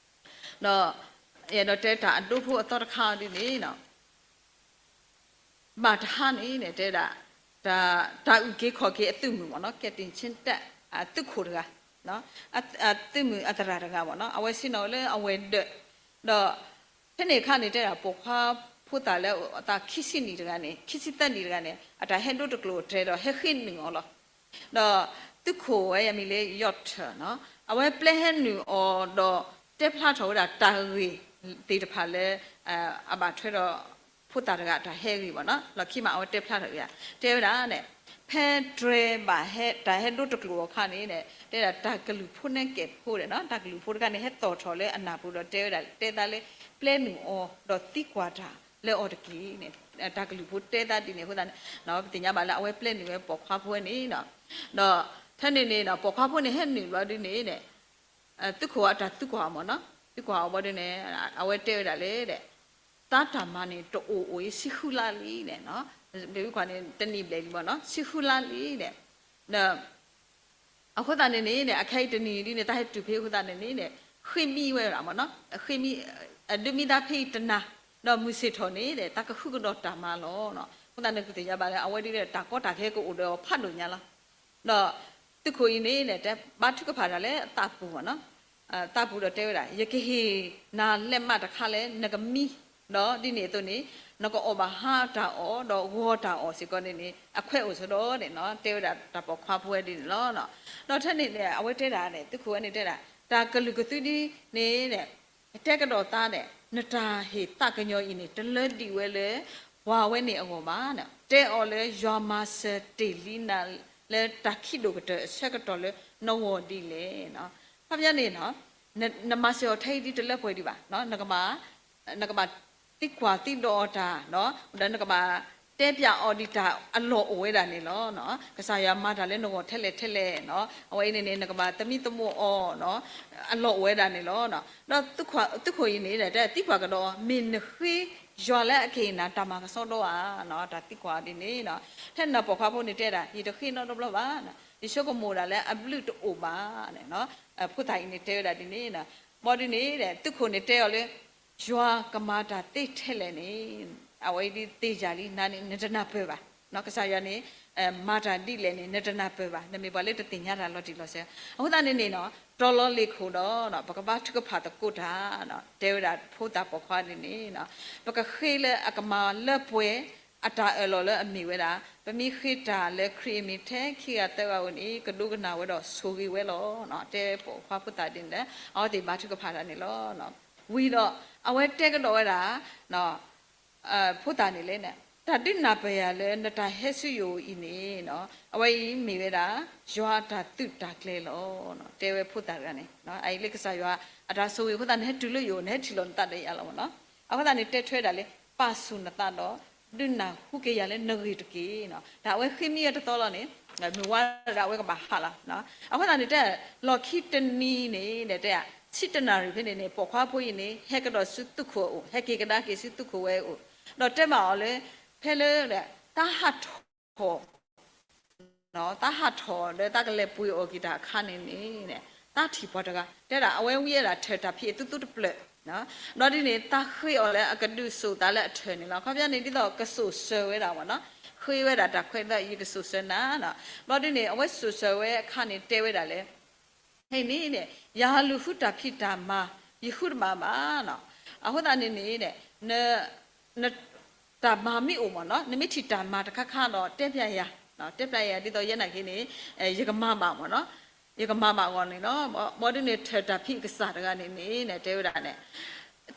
ဒီး ယအဲၣ်ဒိးတဲတၢ်အဒိဖိအသီတခါအီၤဒ်န့ၣ် ဘၣ်တဟါန့ၣ်န့ၣ် တဲဒၣ် တၢ်အုၣ်က့ၤခီၣ်က့ၤအသုးမုၢ်မ့ၢ်နီၤ ကဲတ့ၢ်ဆ့တၢး အသုးခိၣ်တဂၤ အသုးမုၢ်အသရၣ်တဂၤမ့ၢ်နီၤ အဝဲဆ့ၣ်နီၤလၢအဝဲၤဒၢး ဒီး ဖဲန့ၣ်အခါန့ၣ် တဲဒၣ်ပိာ်ခွါဖိသၣ်လၢအသးခံဆံနံၣ်တဂၤန့ၣ် ခံဆံသၢနံၣ်တဂၤန့ၣ် အတၢ်ဟဲဒိတကျိၤအတြဲၤဒီးဟဲဃ့နုာ်အီၤလီၤ. ဒီးသုးခိၣ်ဝဲအမံၤလၢယီၢ်ထၢၣ်နီၤ အဝဲပျဲဟဲနုာ်အီၤဒီးတဲဖျါထီၣ်ဝဲဒၣ်တၢ်ဂ့ၢ်သ့ၣ်တဖၣ်လၢ အဘၣ်ထွဲဒီး ဖိသၣ်တဂၤအတၢ်ဟဲဂ့ၢ်မ့ၢ်နီၤ လီၢ်ခံမး အဝဲတဲဖျါထီၣ်ဝဲဒၣ် တဲဝဲဒၣ်န့ၣ် ဖဲတြဲၤဘၣ်ဟဲ တၢ်ဟဲဒိတကျိၤအခါန့ၣ် တဲဒၣ်တၢ်ကလုၢ်ဖိနဲကဲၣ်ဖိဒီးနီၤ တၢ်ကလုၢ်ဖိတခါန့ၣ် ဟဲသီၣ်ထီၣ်လၢအနၢ်ပူၤဒီးတဲဝဲဒၣ် တဲသးလၢ ပျဲနုာ်အီၤဒီးသံကွၢ်တၢ်လၢအီၤတက့ၢ်န့ၣ် တၢ်ကလုၢ်ဖိတဲသးဒ်န့ၣ်အဃိသတးန့ၣ် ပသ့ၣ်ညါဘၣ်လၢအဝဲပျဲနုာ်ဝဲပိာ်ခွါဖိဝဲန့ၣ်နီၤ ဒီးထဲန့ၣ်န့ၣ် ပိာ်ခွါဖိန့ၣ်ဟဲနုာ်ဘျီဒ်န့ၣ်န့ၣ် သုးခိၣ်အတၢ်သံကွၢ်အီၤမ့ၢ်နီၤ သံကွၢ်အီၤဘျီဒ်န့ၣ် အဝဲတဲဝဲဒၣ်လၢ သးတၢ်မၤန့ၣ်တအိၣ်အိၣ်အံၤ ဆံဃုလါလံန့ၣ် ဒ်ဝံၤကွၢ်န့ၣ် တနံၣ်ဘျဲၣ်လံမ့ၢ်နီၤ ဆံဃုလါလံန့ၣ် အဃိသတးန့ၣ်န့ၣ် အခဲအံၤတနံၣ်ဒ်န့ၣ် တၢ်ဟဲတုၤဖဲအဃိသတးန့ၣ်န့ၣ် ဃ့မံဝဲဒၣ်မ့ၢ်နီၤ ဃ့မံ ဒုးမံသးဖဲအံၤတနၤ ဒီးမုၢ်ဆ့ၣ်ထီၣ်န့ၣ် တၢ်ကဃုကဒီးတၢ်မၤလီၤ. အဃိသတးန့ၣ် ပသ့ၣ်ညါဘၣ်လၢ အဝဲဒ်န့ၣ် တၢ်ကီတၢ်ခဲကအိၣ်ဒီးအီၤဖးဒိၣ်ညါလီၤ. ဒီးသုးခိၣ်အံၤန့ၣ် တဲဘါထုကဖၣ်တၢ်လၢအသးပူၤမ့ၢ်နီၤ သးပူၤဒီးတဲဝဲဒၣ် ယကဟ့ၣ်နၤလဲးမးတခါလၢနကမံ ဒီးဒ်န့ၣ်အသိးန့ၣ် နကအီၣ်ဘၣ်ဟါတၢ်အီၣ် ဒီးဂီၤတၢ်အီၣ်စ့ၢ်ကီးန့ၣ်န့ၣ် အခွဲးအိၣ်ဆိဒီးန့ၣ်နီၤ တဲဝဲဒၣ်တၢ်ပိာ်ခွါဖိဝဲဒ်န့ၣ်လီၤ. ဒီးထဲန့ၣ်န့ၣ် အဝဲတဲဒၣ်န့ၣ် သုးခိၣ်ဝဲန့ၣ်တဲဒၣ် တၢ်ကလုၢ်ကသုဒ်န့ၣ် တဲကဒီးသးန့ၣ် နတၢ်ဟ့ၣ်သးကညီၤအံၤန့ၣ် တလၢဒံးဝဲလၢ ပှၤဝဲန့ၣ်အဂီၢ်ဘၣ်. တဲအီၤလၢ ယွၤမၤစၢၤတ့ၢ်လံနၤ လၢတၢ်ခံးဒိၣ်ကတၢၢ်အဆၢကတီၢ်လၢနဂီၢ်ဒ်လဲၣ်. အခီပညီန့ၣ် နမၤစၢၤအီၤထဲအံၤဒ်တလၢပှဲၤဒံးဘၣ်. နကဘၣ်သံကွၢ်သံဒိးအီၤတၢ် ဒီးနကဘၣ်တဲပျးအီၤဒံးတၢ်အလီၢ်အိၣ်ဝဲဒၣ်န့ၣ်လီၤ. ကစၢ်ယွၤမၤတၢ်လၢနဂီၢ်ထဲလဲၣ်ထဲလဲၣ် အဝဲအံၤန့ၣ်န့ၣ် နကဘၣ်သမံသမိးအီၤ အလီၢ်အိၣ်ဝဲဒၣ်န့ၣ်လီၤ. ဒီးသုးခိၣ်အံၤန့ၣ် တဲသံကွၢ်ကဒီး မ့ၢ်နဃ့ယွၤလၢအကဟ့ၣ်နၤတၢ်မၤကဆှီဒီဧါ. တၢ်သံကွၢ်ဒ်န့ၣ် ထဲန့ၣ်ပိာ်ခွါဖိန့ၣ်တဲဒၣ် ယတဃ့နီတဘျီဘၣ်. ယဆိကမိၣ်ဒၣ်လၢအဘျုးတအိၣ်ဘၣ်. ဖိသၣ်အံၤန့ၣ်တဲဝဲဒၣ်ဒ်န့ၣ် ဘၣ်ဒ်န့ၣ် သုးခိၣ်န့ၣ်တဲအီၤလၢ ယွၤကမၤတၢ်သ့ထဲလဲၣ်န့ၣ် အဝဲဒ်သ့ၣ်ယၤလံ နၤန့ၣ် နတနၢ်ပၢၢ်ဘၣ်. ကစၢ်ယွၤန့ၣ် မၤတၢ်ဒ်လဲၣ်န့ၣ် နတနၢ်ပၢၢ်ဘၣ်. နမ့ၢ်ပှၤလၢတသ့ၣ်ညါတၢ်လီၤတံၢ်လီၤဆဲး. အဃိသတးန့ၣ်န့ၣ် တီၤလီၤလ့ၣ်ခိၣ်ဒီး ပကဘါထုကဖၣ်သကိးတၢ် တဲဝဲဒၣ်ဖိသၣ်ပိာ်ခွါဒ်န့ၣ် ပကဃ့လၢအကမၤလၢပှဲၤ အတၢ်အၢၣ်လီၤလၢအမ့ၢ်ဝဲဒၣ် ပမ့ၢ်ဃ့တၢ်လၢခရံာ်အမံၤထဲခံဂၤသၢဂၤအအိၣ်န့ၣ် ကဒိကနၣ်ဝဲဒီးဆိၣ်ဂ့ၤဝဲလီၤ. တဲပိာ်ခွါဖိသၣ်ဒ်န့ၣ် အဝဲသ့ၣ်ဘါထုကဖၣ်တၢ်န့ၣ်လီၤ. ဝံၤဒီး အဝဲတဲကဒီးဝဲဒၣ် ဖိသၣ်န့ၣ်လဲၣ်န့ၣ် တၢ်ဒုးနၢ်ပၢၢ်ယၤလၢနတၢ်ဟဲဆူယအိၣ်အံၤန့ၣ်, အဝဲအံၤမ့ၢ်ဝဲဒၣ် ယွၤအတၢ်သုးတၢ်ကျဲၤလီၤ. တဲဝဲဖိသၣ်တဂၤန့ၣ်, အအံၤလၢကစၢ်ယွၤ အတၢ်ဆိၣ်ဂ့ၤအဃိသတး နဟဲတုၤလၢယအိၣ် နဟဲထံၣ်လီၤနသးဒီးယၤလီၤမ့ၢ်နီၤ. အဃိသတးန့ၣ် တဲထွဲဒၣ်လၢ ပာ်ဆူၣ်နသးဒီး ဒုးနၢ်ဟူက့ၤယၤလၢနဂ့ၢ်တက့ၢ်. တၢ်အဝဲဃ့မံဝဲတသီလီၤန့ၣ်, မုၢ်ဝါဒီးအဝဲကဘၣ်ဟးလီၤ. အဃိသတးန့ၣ် တဲ လီၢ်ခံတနံၤန့ၣ် တဲ ဆံတနၣ်ရံၣ်ဖဲန့ၣ်န့ၣ် ပိာ်ခွါဖိအံၤန့ၣ် ဟဲကဒီးဆူသူၣ်ခိၣ်အအိၣ်, ဟဲက့ၤကဒါက့ၤဆူသူၣ်ခိၣ်ဝဲအအိၣ်, ဒီးတဲဘၣ်အီၤလၢ ဖဲလၢ တၢ်ဟးထီၣ် တၢ်ဟးထီၣ်လၢတၢ်ကလဲၤပှ့ၤအီၣ်က့ၤတၢ်အခါန့ၣ်န့ၣ်, တၢ်ထံၣ်ပှၤတဂၤ တဲဒၣ်အဝဲဝံအဲဒၣ်ထၢၣ်တၢ်ဖံးအသူသူတဖျၢၣ်, ဘျီဒ်န့ၣ် တၢ်ဃ့အီၤလၢအကဒုးစိာ်သးလၢအထၢၣ်န့ၣ်လီၤ. အခီပညီန့ၣ် ဒ်သိးကစိာ်ဆှၢဝဲဒၣ်မ့ၢ်နီၤ, ဃ့ဝဲဒၣ်တၢ်ခွဲးသီ ယကစိာ်ဆှၢနၤ, ဘျီဒ်န့ၣ် အဝဲစိာ်ဆှၢဝဲအခါန့ၣ် တဲဝဲဒၣ်လၢ ဟဲန့ၣ် ယလူၤဃုတၢ်ဖံးတၢ်မၤ ယဃုတဘၣ်ဘၣ်နီၤ. အဃိသတးန့ၣ်န့ၣ် န တၢ်မၤမ့ၢ်အိၣ်မ့ၢ်နီၤ, နမ့ၢ်ထံၣ်တၢ်မၤတခါခါဒီး တဲပျဲယၤ, တဲပျဲယၤ ဒ်သိးယဲနာ်က့န့ၣ် ယကမၤဘၣ်မ့ၢ်နီၤ, ယကမၤဘၣ်အဂီၢ်န့ၣ်လီၤ. ဘျီဒ်န့ၣ် ထၢၣ်တၢ်ဖံးအကစၢ်တဂၤန့ၣ်န့ၣ် တဲဝဲဒၣ်န့ၣ်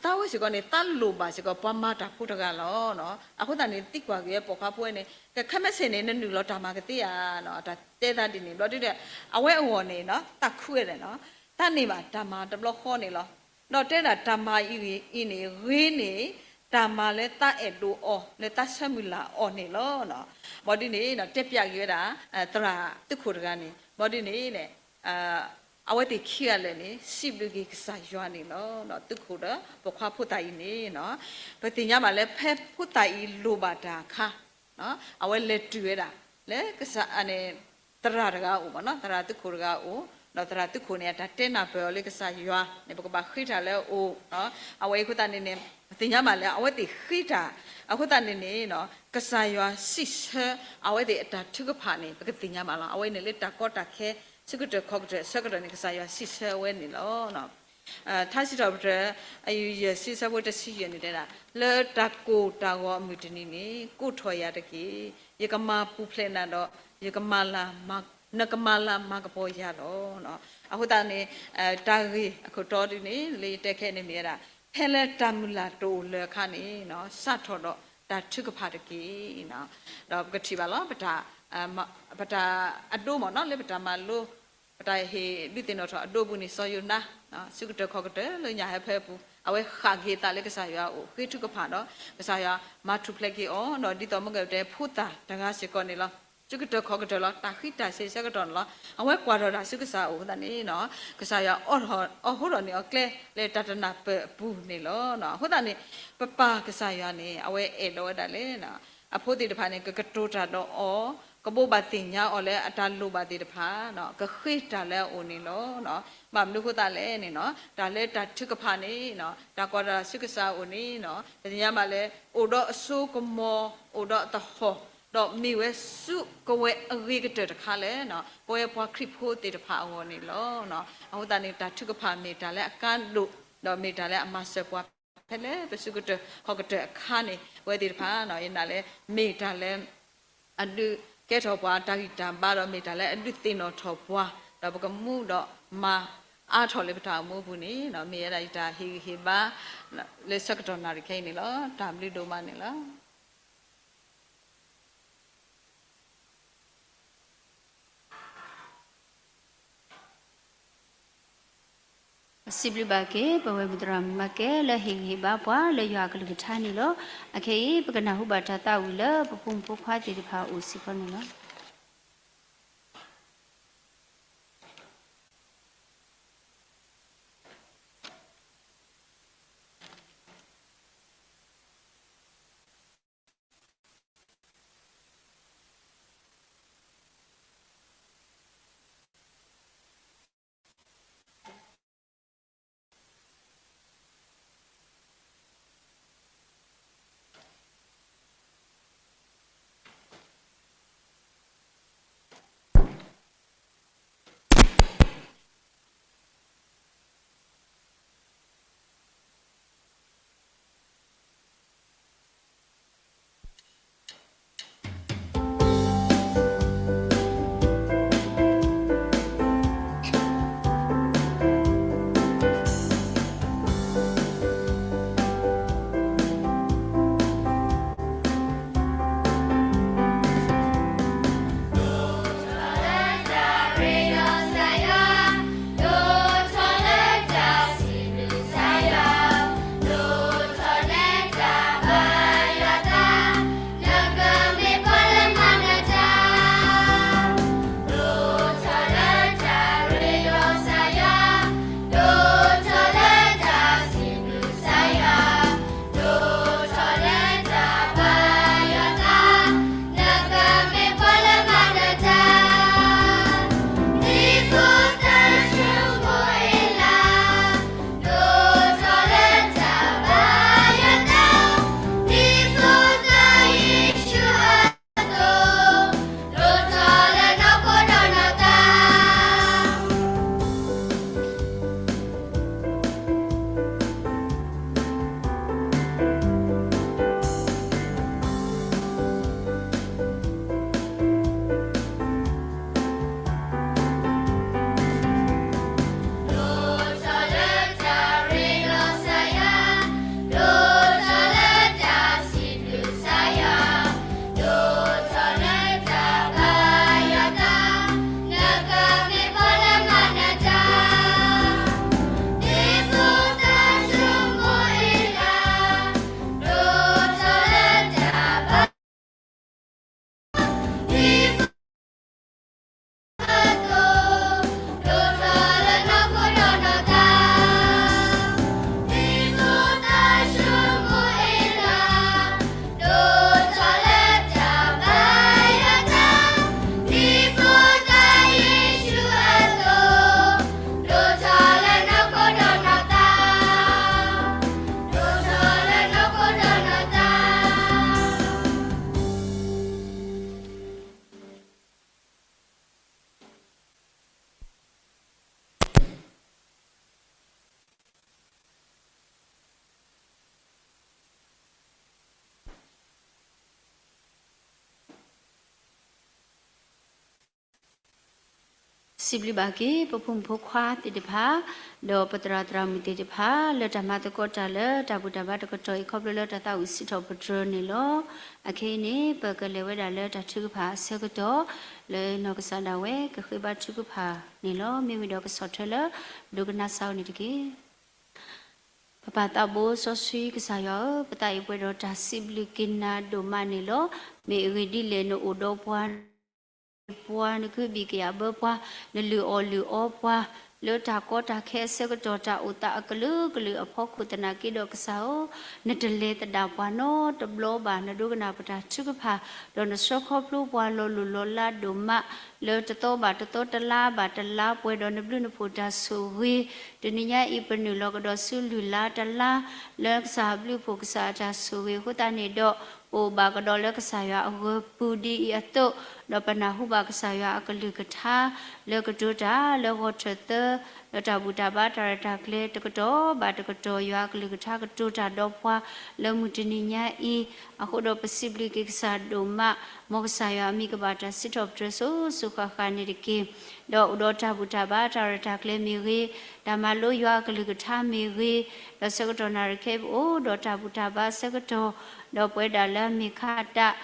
သးဝဲစ့ၢ်ကီးန့ၣ် သးလိၣ်ဘၣ်စ့ၢ်ကီး ပှၤမၤတၢ်ဖိတဂၤလီၤ. အဃိသတးန့ၣ် သံကွၢ်က့ၤပိာ်ခွါဖိန့ၣ် ကခဲမ့ၢ်ဆ့ၣ်န့ၣ် နနုာ်လီၤတၢ်မၤကသ့ဧါ, တၢ်တဲသးဒ်န့ၣ် ဘျီဒ်န့ၣ် အဝဲအဂီၢ်န့ၣ် သးခုဝဲဒၣ်နီၤ, သးန့ၢ်ဘၣ်တၢ်မၤတဘျီဃီန့ၣ်လီၤ. ဒီးတဲဒၣ်တၢ်မၤအံၤန့ၣ် ဂ့ၤန့ၢ် တၢ်မၤလၢသးအဲၣ်ဒိးအီၤ လၢသးဆၢမုၢ်လၢ်အီၤန့ၣ်လီၤ. ဘျီဒ်န့ၣ် တဲပျဲက့ၤဝဲဒၣ် သရၣ်သုးခိၣ်တဂၤန့ၣ် ဘျီဒ်န့ၣ် အဝဲသ့ၣ်ခံဂၤလၢာ်န့ၣ် စံးဘျုးက့ၤကစၢ်ယွၤန့ၣ်လီၤ. သုးခိၣ်ဒီးပိာ်ခွါဖိသၣ်အံၤန့ၣ် ပသ့ၣ်ညါဘၣ်လၢဖဲဖိသၣ်အံၤလိၣ်ဘၣ်တၢ်အခါ အဝဲလဲၤတုၤဝဲဒၣ် လၢကစၢ်န့ၣ် သရၣ်တဂၤအအိၣ်မ့ၢ်နီၤ, သရၣ်သုးခိၣ်တဂၤအအိၣ်, ဒီးသရၣ်သုးခိၣ်န့ၣ် အတၢ်တဲနၢ်ပၢၢ်အီၤလၢကစၢ်ယွၤန့ၣ် ပကဘၣ်ဃ့တၢ်လၢအအိၣ်, အဝဲအံၤအဃိသတးန့ၣ်န့ၣ် ပသ့ၣ်ညါဘၣ်လၢ အဝဲသ့ၣ်ဃ့တၢ် အဃိသတးန့ၣ်န့ၣ် ကစၢ်ယွၤစံးဆၢ အဝဲသ့ၣ်အတၢ်ထုကဖၣ်န့ၣ် ပကသ့ၣ်ညါဘၣ်လီၤ. အဝဲန့ၣ်လၢတၢ်ကီတၢ်ခဲ ဆၢကတီၢ်ခီၣ်ကတီၢ်အဆၢကတီၢ်န့ၣ် ကစၢ်ယွၤစံးဆၢအဝဲန့ၣ်လီၤ. ထါစံးထီၣ်ပတြၢၤ အယူၢ်ယဲၢ်ဆံ အဆၢဖိတဆံယဲၢ်န့ၣ်တဲဒၣ်, လၢတၢ်ကိၢ်တၢ်ဂီၤအမုၢ်တနံၤန့ၣ် ကိးထီၣ်ယၤတက့ၢ်. ယကမၤပူၤဖျဲးနၤဒီး ယကမၤလၤမၤ နကမၤလၤမၤကပီၤယၤလီၤ. အဃိသတးန့ၣ် တၢ်ဂ့ၢ်အခိၣ်တီဒ်န့ၣ် လၢယတဲခဲအံၤန့ၣ်မ့ၢ်ဝဲဒၣ် ဖဲလၢတၢ်မုၢ်လၢ်တအိၣ်လၢၤအခါန့ၣ် စးထီၣ်ဒီးတၢ်ထုကဖၣ်တက့ၢ်. ဒီးပကထံၣ်ဘၣ်လီၤ ပတၢ် ပတၢ်အဒိမ့ၢ်နီၤ လၢပတၢ်မၤလိ ပတၢ်ဟ့ၣ်ဒုးသ့ၣ်နီၣ်ထီၣ်အဒိပူၤန့ၣ် စီၤယိၤနါ ဆူကတၢၢ်ခီၣ်ကတၢၢ်လၢညၣ်ဟၢဖၢပူၤ အဝဲဃၣ်က့ၤအသးလၢကစၢ်ယွၤအအိၣ် ဃ့ထုကဖၣ်ဒီး ကစၢ်ယွၤမၤထူၣ်ဖျဲးက့ၤအီၤ ဒီးဒ်သိးမ့ၢ်ကတဲဖိသၣ်တဂၤစ့ၢ်ကီးန့ၣ်လီၤ. ဆူကတၢၢ်ခီၣ်ကတၢၢ်လီၤ တၢ်ဃံတၢ်စ့ၤဆၢကတီၢ်န့ၣ်လီၤ အဝဲကွၢ်ထီၣ်တၢ်ဆူကစၢ်အအိၣ်အဃိသတးန့ၣ် ကစၢ်ယွၤအိးထီၣ် အိးထီၣ်န့ၢ်အီၤကျဲလၢတၢ်တနၢ်ပၢၢ်အပူၤန့ၣ်လီၤ. အဃိသတးန့ၣ် ပပၢ်ကစၢ်ယွၤန့ၣ် အဝဲအဲၣ်ဒိးဝဲဒၣ်လၢ အဖိသ့ၣ်တဖၣ်န့ၣ် ကကတိၤတၢ်ဒီးအီၤ, ကဘိးဘၣ်သ့ၣ်ညါအီၤလၢအတၢ်လိၣ်ဘၣ်သ့ၣ်တဖၣ်, ကဃ့တၢ်လၢအအိၣ်န့ၣ်လီၤ. ဘၣ်မနုၤအဃိသတးလဲၣ်န့ၣ် တၢ်လၢတၢ်ထုကဖၣ်န့ၣ် တၢ်ကွၢ်တၢ်ဆူကစၢ်အအိၣ်န့ၣ် ပသ့ၣ်ညါဘၣ်လၢ အိၣ်ဒီးအစိကမီၤ အိၣ်ဒီးအသဟီၣ် ဒီးမ့ၢ်ဝဲဆူကဝဲၤအဂ့ၤကတၢၢ်တခါလၢ ပဝဲပှၤခရံာ်ဖိသ့ၣ်တဖၣ်အဂီၢ်န့ၣ်လီၤ. အဃိသတးန့ၣ် တၢ်ထုကဖၣ်မ့ၢ်တၢ်လၢအကါဒိၣ် ဒီးမ့ၢ်တၢ်လၢအမၤစၢၤပှၤ ဖဲလၢပဆူကတၢၢ်ခီၣ်ကတၢၢ်အခါန့ၣ် ပဝဲသ့ၣ်တဖၣ် ယနာ်လၢ မ့ၢ်တၢ်လၢ အဒုးကဲထီၣ်ပှၤတၢ်ဂံၢ်တၢ်ဘါ ဒီးမ့ၢ်တၢ်လၢအဒုးသ့ၣ်နီၣ်ထီၣ်ပှၤ ဒီးပကမူဒီးမၤအါထီၣ်လၢပတၢ်အိၣ်မူအပူၤန့ၣ် မ့ၢ်ဝဲဒၣ်ယတၢ်ဟ့ၣ်ဂံၢ်ဟ့ၣ်ဘါ လၢဆၢကတီၢ်နၣ်ရံၣ်ခဲအံၤန့ၣ်လီၤ. တၢ်ဘျုးဒိၣ်မးန့ၣ်လီၤ. စံးဘျုးဘၣ်က့ၤ ပဝဲမုၢ်သရၣ်မုၣ်မၤကဲ လၢဟ့ၣ်ဂံၢ်ဟ့ၣ်ဘါပှၤ လၢယွၤအကလုၢ်ကထါန့ၣ်လီၤ. အခဲအံၤ ပကနၢ်ဟူဘၣ်တၢ်သးဝံၣ်လၢ ပဖိမုၣ်ဖိခွါသ့ၣ်တဖၣ်အအိၣ်စ့ၢ်ကီးန့ၣ်လီၤ. စံးဘျုးဘၣ်က့ၤ ပဖိမုၣ်ဖိခွါသ့ၣ်တဖၣ် ဒီးပသရၣ်သရၣ်မုၣ်သ့ၣ်တဖၣ် လၢတၢ်မၤသကိးတၢ်လၢတၢ်ဘူၣ်တၢ်ဘါတကတီၢ်အံၤ ခီဖျိလၢတၢ်သးဝံၣ်စံးထီၣ်ပတြၢၤန့ၣ်လီၤ. အခဲအံၤန့ၣ် ပကလဲၤဝဲဒၣ်လၢတၢ်ထုကဖၣ်အဆၢကတီၢ် လၢနီၢ်ကစၢ်ဒၣ်ဝဲကဃ့ဘါထုကဖၣ်န့ၣ်လီၤ. မ့ၢ်ဝံၤဒီးကဆီၣ်ထွဲလၢ ဒိကနၣ်စးအီၤန့ၣ်တက့ၢ်. ပပၢ်သးဘိစီဆှံကစၢ်ယွၤဧၢ, ပသးအံၤပှဲၤဒီးတၢ်စံးဘျုးက့ၤနၤဒိၣ်မးန့ၣ်လီၤ. မ့ၢ်အဂ့ၢ်ဒ်လဲၣ် နအိၣ်ဒီးပှၤ ပှၤ နကဟုဘံၣ်ကယာ်ဘၢပှၤ, နလုၢ်အီၣ်လုၢ်အီပှၤ လၢတၢ်ကီတၢ်ခဲအဆၢကတီၢ် တၢ်အိၣ်သးအကလုာ်ကလုာ်အဖီခိၣ်သနာ်က့ဒီးကစၢ်ဧၢ, နတလဲၤသဒၣ်ပှၤနီတဘျီဘၣ်. နဒိကနၣ်ပတၢ်ထုကဖၣ် ဒီးနဆှၢခီဖျိပှၤလီၤလိၢ်လီၤလးဒိၣ်မး လၢတသီဘၣ်တသီတလါဘၣ်တလါ ပှဲၤဒီးနဘျုးနဖှိၣ်တၢ်ဆိၣ်ဂ့ၤ တနံၤညါအံၤပနုာ်လီၤကဒီးဆူလုၢ်လါတလါ လၢကစၢ်ဘျုးဖှိၣ်ကစၢ်အတၢ်ဆိၣ်ဂ့ၤအဃိသတးန့ၣ်ဒီး ပအိၣ်ဘၣ်ကဒီးလၢကစၢ်ယွၤအဂၢၤပူၤဒ်အံၤအသိး, ဒီးပနၢ်ဟူဘၣ်ကစၢ်ယွၤအကလုၢ်ကထါ လၢကတိၤတၢ်လၢဂီၤထၢၣ်သၢ လၢတၢ်ဘူၣ်တၢ်ဘါတၢ်ရဲၣ်တၢ်ကျဲၤတကတီၢ်ဘၣ်တကတီၢ် ယွၤအကလုၢ်ကထါကတိၤတၢ်ဒီးပှၤ လၢမုၢ်တနံၤညါအံၤ, အဃိဒီးပစံးဘျုးက့ၤကစၢ်ဒိၣ်မး, မ်ကစၢ်ယွၤအမံၤကဘၣ်တၢ်စံးထီၣ်ပတြၢၤစိၤစိၤဃၣ်ဃၣ်န့ၣ်တက့ၢ်. ဒီးအိၣ်ဒီးတၢ်ဘူၣ်တၢ်ဘါတၢ်ရဲၣ်တၢ်ကျဲၤမ့ၢ်ဂ့ၤ, တၢ်မၤလိယွၤအကလုၢ်ကထါမ့ၢ်ဂ့ၤ, ဒီးဆၢကတီၢ်နၣ်ရံၣ်ခဲအံၤပအိၣ်ဒီးတၢ်ဘူၣ်တၢ်ဘါဆၢကတီၢ်, ဒီးပဝဲဒၣ်လၢအမ့ၢ်ခါတၢ်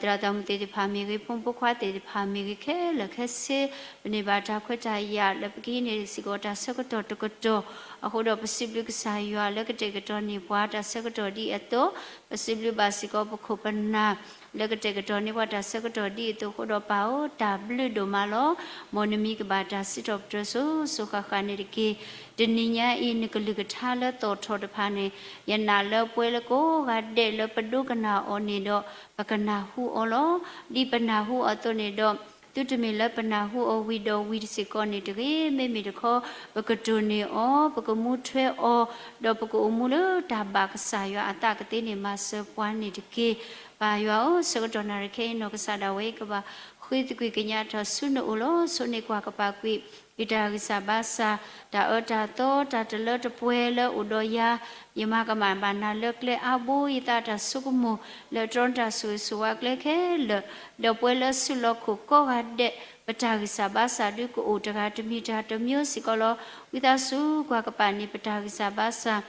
သရၣ်သရၣ်မုၣ်သ့ၣ်တဖၣ်မ့ၢ်ဂ့ၤ, ဖိမုၣ်ဖိခွါသ့ၣ်တဖၣ်မ့ၢ်ဂ့ၤ, ခဲလၢာ်ခဲဆ့ ပန့ၢ်ဘၣ်တၢ်ခွဲးတၢ်ယာ်လၢပကဟံးန့ၢ်စ့ၢ်ကီးတၢ်ဆၢကတီၢ်တကတီၢ်, အဃိဒီးပစံးဘျုးကစၢ်ယွၤလၢကတဲာ်ကတီၤန့ၢ်ပှၤတၢ်ဆၢကတီၢ်ဒ်အံၤအသိး, ပစံးဘျုးဘၣ်စ့ၢ်ကီးပခိၣ်ပနၢ် လၢကတဲာ်ကတီၤန့ၢ်ပှၤတၢ်ဆၢကတီၢ်ဒ်အံၤအသိးအဃိဒီး ပၢ်ဧၢ, တၢ်ဘျုးဒိၣ်မးလီၤ. မ်နမံၤကဘၣ်တၢ်စံးထီၣ်ပတြၢၤစိၤစိၤဃၣ်ဃၣ်န့ၣ်တက့ၢ်. တနံၤညါအံၤ နကလုၢ်ကထါလၢသီၣ်ထီၣ်တဖၣ်န့ၣ် ယနာ်လၢပဝဲလၢကိးဂၤဒဲးလၢပဒိကနၣ်အီၤန့ၣ်ဒီး ပကနၢ်ဟူအီၤလီၤ. ဒ်ပနၢ်ဟူအီၤအသိးန့ၣ်ဒီး သုတမ့ၢ်လၢပနၢ်ဟူအီၤဝံၤဒီးဝံၤတစ့ၢ်ကီးန့ၣ်တဂ့ၤ, မ့မ့ၢ်တခီ ပကတိၢ်န့ၢ်အီၤ, ပကမူထွဲအီၤ, ဒီးပကအိၣ်မူလၢတၢ်ဘၣ်ကစၢ်ယွၤအသးကသ့န့ၣ် မၤစၢၤပှၤန့ၣ်တက့ၢ်. ပၢ်ယွၤဧၢ, ဆၢကတီၢ်နၣ်ရံၣ်ခဲအံၤ နီၢ်ကစၢ်ဒၣ်ဝဲကဘၣ်ဃ့သကွံၢ်ကညးတၢ်ဆူနအိၣ်လီၤ. ဆိးန့ၢ်ကွၢ်ကပၤကွံာ် ယတၢ်ဂံၢ်စၢ်ဘါစၢ်, တၢ်အၢတၢ်သီ တၢ်တလၢတပှဲၤလၢအိၣ်ဒီးယၤ, ယမၤကမၣ်ဘၣ်နၤလၢကျဲအါဘိ, ယသးတၢ်ဆိကမိၣ် လၢတြီနတၢ်ဆိၣ်ဂ့ၤဆိၣ်ဝါကျဲခဲလၢာ်, ဒီးပဝဲလၢဆူၣ်လီၢ်ခိၣ်ကိးဂၤဒဲး ပတၢ်ဂံၢ်စၢ်ဘါစၢ်ဒုးကအိၣ်တဂၤတမံၤတၢ်တမျိုးစ့ၢ်ကီးလီၤ. ဝံသးစူၤကွၢ်ကပၤန့ၣ် ပတၢ်ဂံၢ်စၢ်ဘါစၢ်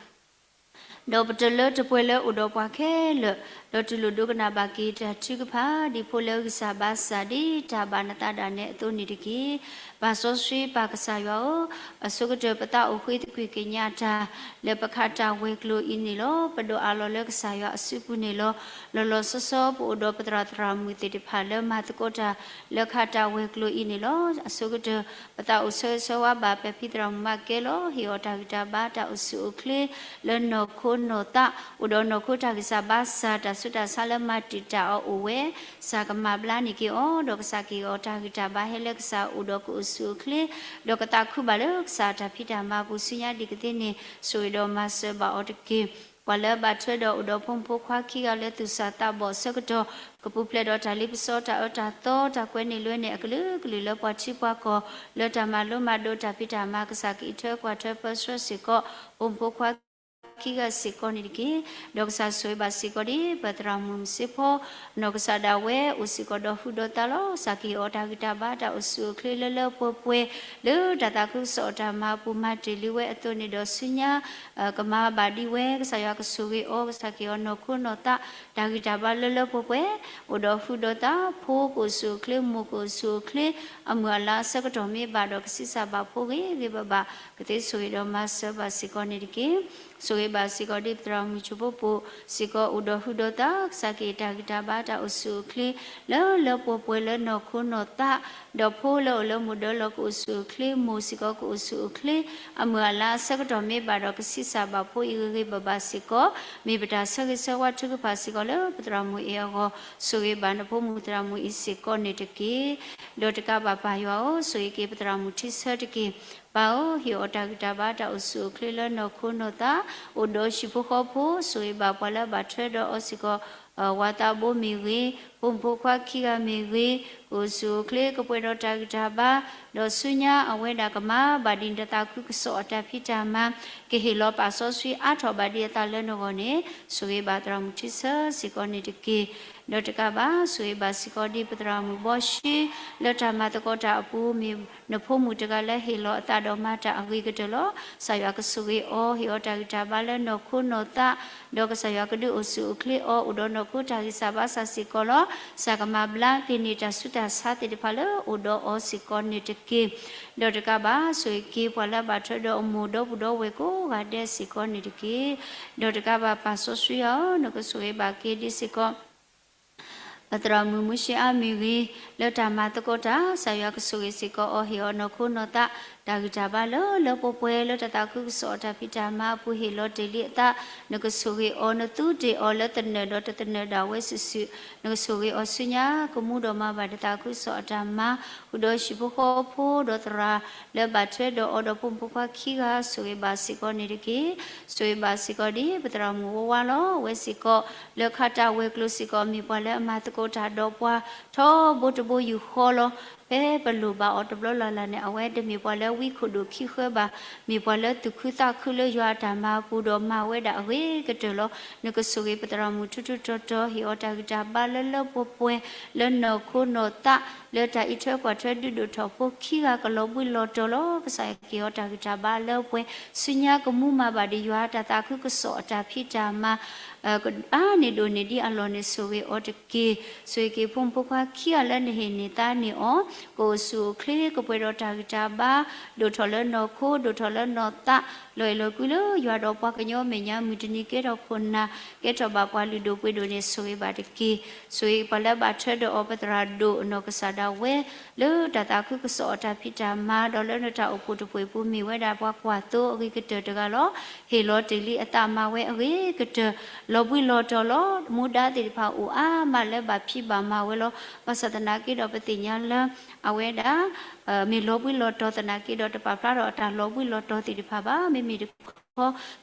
ဒီးပတလၢတပှဲၤလၢအိၣ်ဒီးပှၤခဲလၢာ်, ဒီးတူၢ်လိာ်ဒိကနၣ်ဘၣ်က့ၤတၢ်ထုကဖၣ် ဒ်ဖိလၢဂံၢ်စၢ်ဘါစၢ်ဒ်တၢ်ဘၣ်နသးဒၣ်နဲအသိးန့ၣ်တက့ၢ်. ပၢ်စီဆှံပၢ်ကစၢ်ယွၤဧၢ, အဆိကတၢၢ်ပသးအိၣ်ဃ့သကွံၢ်ကညးတၢ် လၢပခးတၢ်ဝဲၤကျိၤအံၤန့ၣ်လီၤ. ပဒိးအးလီၤလၢကစၢ်ယွၤအစုပူၤန့ၣ်လီၤ. လီၤလီၤဆီဆီ ပအိၣ်ဒီးပသရၣ်သရၣ်မုၣ်သ့ၣ်တဖၣ်လၢမၤသကိးတၢ်လၢခးတၢ်ဝဲၤကျိၤအံၤန့ၣ်လီၤ. အဆိကတၢၢ် ပသးအိၣ်ဆၢဂ့ၤဆၢဝါဘၣ်ပဲာ်ဖံးသရၣ်မုၣ်မၤကဲလီၤ. ဟ့ၣ်အီၤတၢ်ဂံၢ်တၢ်ဘါတၢ်အိၣ်ဆူၣ်အိၣ်ချ့ လၢနီၢ်ခိနီၢ်သး, အိၣ်ဒီးနီၢ်ခိတၢ်ဂံၢ်စၢ်ဘါစၢ် တၢ်ဆူးတၢ်ဆါလၢမၤတံာ်တာ်အီၤအိၣ်ဝဲ, ကစၢ်ကမၤဘျါန့ၢ်က့ၤအီၤ, ဒီးကစၢ်ကဟ့ၣ်အီၤတၢ်ဂံၢ်တၢ်ဘါဟဲလၢကစၢ်အိၣ်ဒီးကအိၣ်ဆူၣ်အိၣ်ချ့, ဒီးကသးခုဘၣ်လၢကစၢ်အတၢ်ဖံးတၢ်မၤပူၤဆူညါဒ်ကသ့န့ၣ် ဆိၣ်ဂ့ၤဒီးမၤစၢၤဘၣ်အီၤတက့ၢ်. ပှၤလၢအဘၣ်ထွဲဒီးအိၣ်ဒီးဖိမုၣ်ဖိခွါခံဂၤလၢသူၣ်စၢ်သးဘီၣ်အဆၢကတီၢ်, ကပူၤဖျဲးဒီးတၢ်လ့ပစီတၢ်အၢတၢ်သီ တၢ်ကွဲန့ၢ်လွဲန့ၢ်အကလုာ်ကလုာ်လၢပှၤထံပှၤကီၢ် လၢတၢ်မၤလိမၤဒိးတၢ်ဖံးတၢ်မၤ ကစၢ်ကအံးထွဲကွၢ်ထွဲပၢဆှၢစ့ၢ်ကီး ဖိမုၣ်ဖိခွါခံဂၤစ့ၢ်ကီးန့ၣ်တက့ၢ်. ဒီးကစၢ်ဆိၣ်ဂ့ၤဘၣ်စ့ၢ်ကီးဒ်ပသရၣ်မုၣ်မုၢ်စ့ဖီ နီၢ်ကစၢ်ဒၣ်ဝဲအိၣ်စ့ၢ်ကီးဒီးဟုဒီးသးလီၤ. ကစၢ်ကဟ့ၣ်အီၤတၢ်ဂံၢ်တၢ်ဘါတၢ်အိၣ်ဆူၣ်အိၣ်ချ့လၢလၢပှဲၤပှဲၤ လၢတၢ်သးခုကစီၣ်အတၢ်မၤအပူၤမၤတ့ၢ်လံဝဲအသိးန့ၣ်ဒီးဆူညါ ကမၤဘၣ်ဒံးဝဲ ကစၢ်ယွၤကဆိၣ်ဂ့ၤအီၤ ကစၢ်ကဟ့ၣ်အီၤနီၢ်ခိနီၢ်သး တၢ်ဂံၢ်တၢ်ဘါလၢလၢပှဲၤပှဲၤ အိၣ်ဒီးဟုဒီးသး ဖိကအိၣ်ဆူၣ်အိၣ်ချ့ မိၢ်ကအိၣ်ဆူၣ်အိၣ်ချ့ အမုၢ်အလါအဆၢကတီၢ်မ့ၢ်ဘၣ်ဒီးကဆံးစၢ်ဘၣ်ဖိဂ့ၤဂ့ၤဘၣ်ဘၣ် ကသ့ဆိၣ်ဂ့ၤဒီးမၤစၢၤဘၣ်စ့ၢ်ကီးန့ၣ်တက့ၢ်. ဆိၣ်ဂ့ၤဘၣ်စ့ၢ်ကီးဒ်ပသရၣ်မုၣ်ဆိဖိပိာ်စ့ၢ်ကီးအိၣ်ဒီးဟုဒီးသး ကစၢ်ကဟ့ၣ်တၢ်ဂံၢ်တၢ်ဘါတၢ်အိၣ်ဆူၣ်အိၣ်ချ့ လၢလၢပှဲၤပှဲၤလၢနီၢ်ခိနီၢ်သး ဒီးဖိလၢအိၣ်လၢမုၢ်ဒၢလီၤကအိၣ်ဆူၣ်အိၣ်ချ့ မိၢ်စ့ၢ်ကီးကအိၣ်ဆူၣ်အိၣ်ချ့ အမုၢ်အလါအဆၢကတီၢ်မ့ၢ်ဘၣ်ဒီးကဆံးစၢ်ဘၣ်ဖိအံၤဂ့ၤဂ့ၤဘၣ်ဘၣ်စ့ၢ်ကီး မ့ၢ်ပတၢ်ဆၢဂ့ၤဆၢဝါထုကဖၣ်စ့ၢ်ကီးလၢပသရၣ်မုၣ်အံၤအဂီၢ် ဆိၣ်ဂ့ၤဘၣ်နဖိမုၣ်သရၣ်မုၣ်အံၤစ့ၢ်ကီးန့ၣ်တက့ၢ်. ဒီးတကးဘၣ်ပၢ်ယွၤဧၢ, ဆိၣ်ဂ့ၤက့ၤပသရၣ်မုၣ်ထံဆၢတက့ၢ်. ပၢ်ဧၢ, ဟ့ၣ်အီၤတၢ်ဂံၢ်တၢ်ဘါတၢ်အိၣ်ဆူၣ်အိၣ်ချ့လၢနီၢ်ခိနီၢ်သး, အိၣ်ဒီးဟံၣ်ဖိဃီဖိ, ဆိၣ်ဂ့ၤဘၣ်ပှၤလၢအဘၣ်ထွဲဒီးအီၤစ့ၢ်ကီး ဝၤသးဘိမ့ၢ်ဂ့ၤ, ဖိမုၣ်ဖိခွါခံဂၤမ့ၢ်ဂ့ၤ, ကအိၣ်ဆူၣ်အိၣ်ချ့ ကပှဲၤဒီးတၢ်ဂံၢ်တၢ်ဘါ, ဒီးဆူညါအဝဲဒၣ်ကမၤဘၣ်ဒ်နတၢ်သးခုကစီၣ်အတၢ်ဖံးတၢ်မၤ, ကဟ့ၣ်လီၤပာ်စီဆှံအါထီၣ်ဘၣ်ဒ်အသးလၢနဂီၢ်န့ၣ်, ဆိၣ်ဂ့ၤဘၣ်သရၣ်မုၣ်ထံဆၢစ့ၢ်ကီးန့ၣ်တက့ၢ်. ဒီးတကးဘၣ် ဆိၣ်ဂ့ၤဘၣ်စ့ၢ်ကီးဒ်ပသရၣ်မုၣ်ဘီရှ့ လၢတၢ်မၤသကိးတၢ်အပူၤ မ့ၢ်နဖိမုၣ်တဂၤလၢဟ့ၣ်လီၤအသးဒီးမၤတၢ်အဂ့ၤကတၢၢ်လီၤ. ကစၢ်ယွၤကဆိၣ်ဂ့ၤအီၤ ဟ့ၣ်အီၤတၢ်ဂံၢ်တၢ်ဘါလၢနီၢ်ခိနီၢ်သး, ဒီးကစၢ်ယွၤကဒုးအိၣ်ဆူၣ်အိၣ်ချ့အီၤ အိၣ်ဒီးနီၢ်ခိတၢ်ဂံၢ်စၢ်ဘါစၢ်စ့ၢ်ကီးလီၤ. ကစၢ်ကမၤဘျါက့ၤန့ၢ်တၢ်ဆူးတၢ်ဆါသ့ၣ်တဖၣ်လၢအိၣ်ဒီးအီၤစ့ၢ်ကီးန့ၣ်တက့ၢ်. ဒီးတကးဘၣ် ဆိၣ်ဂ့ၤက့ၤပှၤလၢအဘၣ်ထွဲဒီးအမိၢ်ဒီပုၢ်ဒီဝဲၢ်ကိးဂၤဒဲးစ့ၢ်ကီးန့ၣ်တက့ၢ်. ဒီးတကးဘၣ်ပၢ်စီဆှံဧၢ, နကဆိၣ်ဂ့ၤဘၣ်က့ၤဒ်စ့ၢ်ကီး သရၣ်မုၣ်မုၢ်ၡ့အါမ့ၢ်ဂ့ၤ, လၢတၢ်မၤသကိးတၢ် ကစၢ်ယွၤကဆိၣ်ဂ့ၤစ့ၢ်ကီးအီၤ ဟ့ၣ်အီၤနီၢ်ခိနီၢ်သး, တၢ်ဂံၢ်တၢ်ဘါလၢလၢပှဲၤပှဲၤ လၢတၢ်သးခုကစီၣ်အတၢ်ဖံးတၢ်မၤအပူၤ ဟ့ၣ်လီၤတ့ၢ်လံအသး, နကဆိၣ်ဂ့ၤအီၤ နသူတ့ၢ်အီၤလၢသနၢၣ်ဒီးတသနၢၣ်ဒၣ်ဝဲစုာ်စုာ်, နကဆိၣ်ဂ့ၤအီၤဆူညါကမူဒီးမၤဘၣ်ဒ်တၢ်သးခုကစီၣ်အတၢ်မၤ, ဃုာ်ဒီးဟံၣ်ဖိဃီဖိဒီးသရၣ်လၢဘၣ်ထွဲဒီးအီၤဒီးဖိမုၣ်ဖိခွါခံဂၤ ဆိၣ်ဂ့ၤဘၣ်စ့ၢ်ကီးန့ၣ်တက့ၢ်. ဆိၣ်ဂ့ၤဘၣ်စ့ၢ်ကီးဒ်ပသရၣ်မုၣ်ဝါဝါလီၤ. အဝဲစ့ၢ်ကီး လၢခါတၢ်ဝဲၤကျိၤစ့ၢ်ကီး မ့ၢ်ပှၤလၢအမၤသကိးတၢ်ဒီးပှၤ ထီဘိတဘိယူၢ်ဃီလီၤ. ဖဲပလိၣ်ဘၣ်အီၤတဘျီလၢ်လၢ်န့ၣ် အဝဲတမ့ၢ်ပှၤလၢဝံခိၣ်ဒိၣ်ခံဃၢဘၣ်, မ့ၢ်ပှၤလၢသူၣ်ခုသးခုလၢယွၤအတၢ်မၤအပူၤဒီးမၤဝဲဒၣ်အဂ့ၤကတၢၢ်လီၤ. နကဆိၣ်ဂ့ၤပသရၣ်မုၣ်ထူထူတီတီ ဟ့ၣ်အီၤတၢ်ဂံၢ်တၢ်ဘါလၢလၢပှဲၤပှဲၤ လၢနီၢ်ခိနီၢ်သး လၢတၢ်အံးထွဲကွၢ်ထွဲဒုးဒိၣ်ထီၣ်ဖိခံဂၤကလီၤဘှံးလီၤတီၤလီၤ. ကစၢ်ယွၤကဟ့ၣ်အီၤတၢ်ဂံၢ်တၢ်ဘါလၢပှဲၤ ဆူညါကမူမၤဘၣ်ဒ်ယွၤတၢ်သးခုကစီၣ်အတၢ်ဖံးတၢ်မၤ အါန့ၢ်ဒိၣ်န့ၢ်ဒံးအလီၢ်န့ၣ် ဆိၣ်ဂ့ၤအီၤတက့ၢ်. ဆိၣ်ဂ့ၤက့ၤဖိမုၣ်ဖိခွါခံဂၤလၢနဟ့ၣ်န့ၢ်သါန့ၢ်အီၤ ကအိၣ်ဆူၣ်အိၣ်ချ့ ကပှဲၤဒီးတၢ်ဂံၢ်တၢ်ဘါ ဒိၣ်ထီၣ်လၢနီၢ်ခိ ဒိၣ်ထီၣ်လၢနီၢ်သး လီၤအဲၣ်လီၤကွံလၢယွၤဒီးပှၤကညီမဲာ်ညါ မုၢ်တနံၤကဲထီၣ်ခိၣ်နၢ် ကဲထီၣ်ဘၣ်ပှၤလုၢ်ဒိၣ်ပှ့ၤဒိၣ်န့ၣ် ဆိၣ်ဂ့ၤဘၣ်တက့ၢ်. ဆိၣ်ဂ့ၤပှၤလၢဘၣ်ထွဲဒီးအီၤ ပသရၣ်ဒိၣ်အနီၢ်ကစၢ်ဒၣ်ဝဲ လၢတၢ်သးခုကစီၣ်အတၢ်ဖံးတၢ်မၤ ဒီးလၢနတၢ်အိၣ်ဖှိၣ်တဖှ့ၣ်ပူၤမ့ၢ်ဝဲဒၣ်ပှၤကွၢ်သိအဂ့ၤကတၢၢ်တဂၤလီၤ. ဟ့ၣ်လီၤတ့ၢ်လံအသးမၤဝဲအဂ့ၤကတၢၢ် လီၤဘှံးလီၤတီၤလီၤ. မူဒါသ့ၣ်တဖၣ်အိၣ်အါမးလၢဘၣ်ဖံးဘၣ်မၤဝဲလီၤ. ဘၣ်ဆၣ်သနာ်က့ဒီးပသ့ၣ်ညါလၢ အဝဲဒၣ် မ့ၢ်လီၤဘှံးလီၤတီၤသနာ်က့ဒီး တပာ်ဖျါထီၣ်အတၢ်လီၤဘှံးလီၤတီၤသ့ၣ်တဖၣ်ဘၣ်. မ့မ့ၢ်တခီ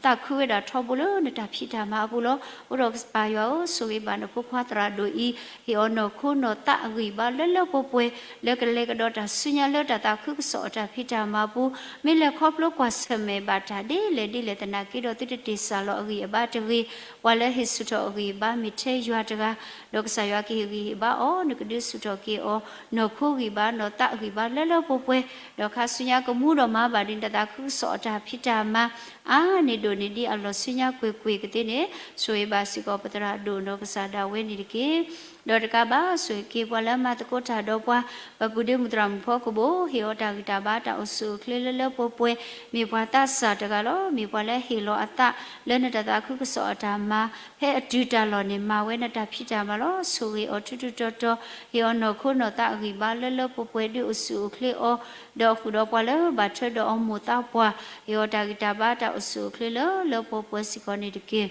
သးခုဝဲဒၣ်ထီဘိလၢနတၢ်ဖံးတၢ်မၤအပူၤလီၤ. အဃိဒီးပၢ်ယွၤဧၢ, ဆိၣ်ဂ့ၤဘၣ်နဖိခွါသရၣ်ဒိၣ်အံၤ, ဟ့ၣ်အီၤနီၢ်ခိနီၢ်သးအဂံၢ်ဘါလၢလၢပှဲၤပှဲၤ လၢကလဲၤကဒီးတၢ်ဆူညါလၢတၢ်သးခုကစီၣ်အတၢ်ဖံးတၢ်မၤအပူၤ, မ့ၢ်လဲၤခီဖျိကွၢ်ဆၢၣ်မဲာ်ဘၣ်တၢ်ဒ်လဲၣ်ဒ်လဲၣ်သနာ်က့ဒီး သုတတ့ၢ်စၢ်လီၤအဂံၢ်အဘါတဂ့ၤ. ပှၤလၢဟ့ၣ်ဆူၣ်ထီၣ်အဂံၢ်အဘါမ့ၢ်ထဲယွၤတဂၤ, ဒီးကစၢ်ယွၤကဟ့ၣ်ဂံၢ်ဟ့ၣ်ဘါအီၤ, နကဒုးဆူၣ်ထီၣ်က့ၤအီၤ နီၢ်ခိဂံၢ်ဘါ နီၢ်သးအဂံၢ်ဘါလၢလၢပှဲၤပှဲၤ, ဒီးခါဆူညါကမူဒီးမၤဘၣ်ဒ်နတၢ်သးခုကစီၣ်အတၢ်ဖံးတၢ်မၤ အါန့ၢ်ဒိၣ်န့ၢ်ဒံးအလီၢ်ဆူညါကွ့ၢ်ကွ့ၢ်ကသ့န့ၣ်, ဆိၣ်ဂ့ၤဘၣ်စ့ၢ်ကီးပသရၣ်ဒိၣ်နီၢ်ကစၢ်ဒၣ်ဝဲန့ၣ်တက့ၢ်. ဒီးတကးဘၣ် ဆိၣ်ဂ့ၤက့ၤပှၤလၢမၤသကိးတၢ်ဒီးပှၤ, ပပုၢ်ဒ့မုၣ်သရၣ်မုၣ်ဖီကဘိၣ်, ဟ့ၣ်အီၤတၢ်ဂံၢ်တၢ်ဘါတၢ်အိၣ်ဆူၣ်အိၣ်ချ့လၢလၢပှဲၤပှဲၤ, မ့ၢ်ပှၤသးစၢ်တဂၤလီၤ. မ့ၢ်ပှၤလၢဟ့ၣ်လီၤအသးလၢနတၢ်သးခုကစီၣ်အတၢ်မၤ, ဖဲအတုၤတၢ်လီၢ်န့ၣ် မၤဝဲနတၢ်ဖံးတၢ်မၤလီၤ. ဆိၣ်ဂ့ၤအီၤထူထူတီတီ, ဟ့ၣ်အီၤနီၢ်ခိနီၢ်သးအဂံၢ်ဘါလၢလၢပှဲၤပှဲၤ ဒုးအိၣ်ဆူၣ်အိၣ်ချ့အီၤ, ဒီးဃုာ်ဒီးပှၤလၢဘၣ်ထွဲဒီးအီၤမိၢ်သးပှၢ်, ဟ့ၣ်အီၤတၢ်ဂံၢ်တၢ်ဘါတၢ်အိၣ်ဆူၣ်အိၣ်ချ့လၢလၢပှဲၤပှဲၤစ့ၢ်ကီးန့ၣ်တက့ၢ်.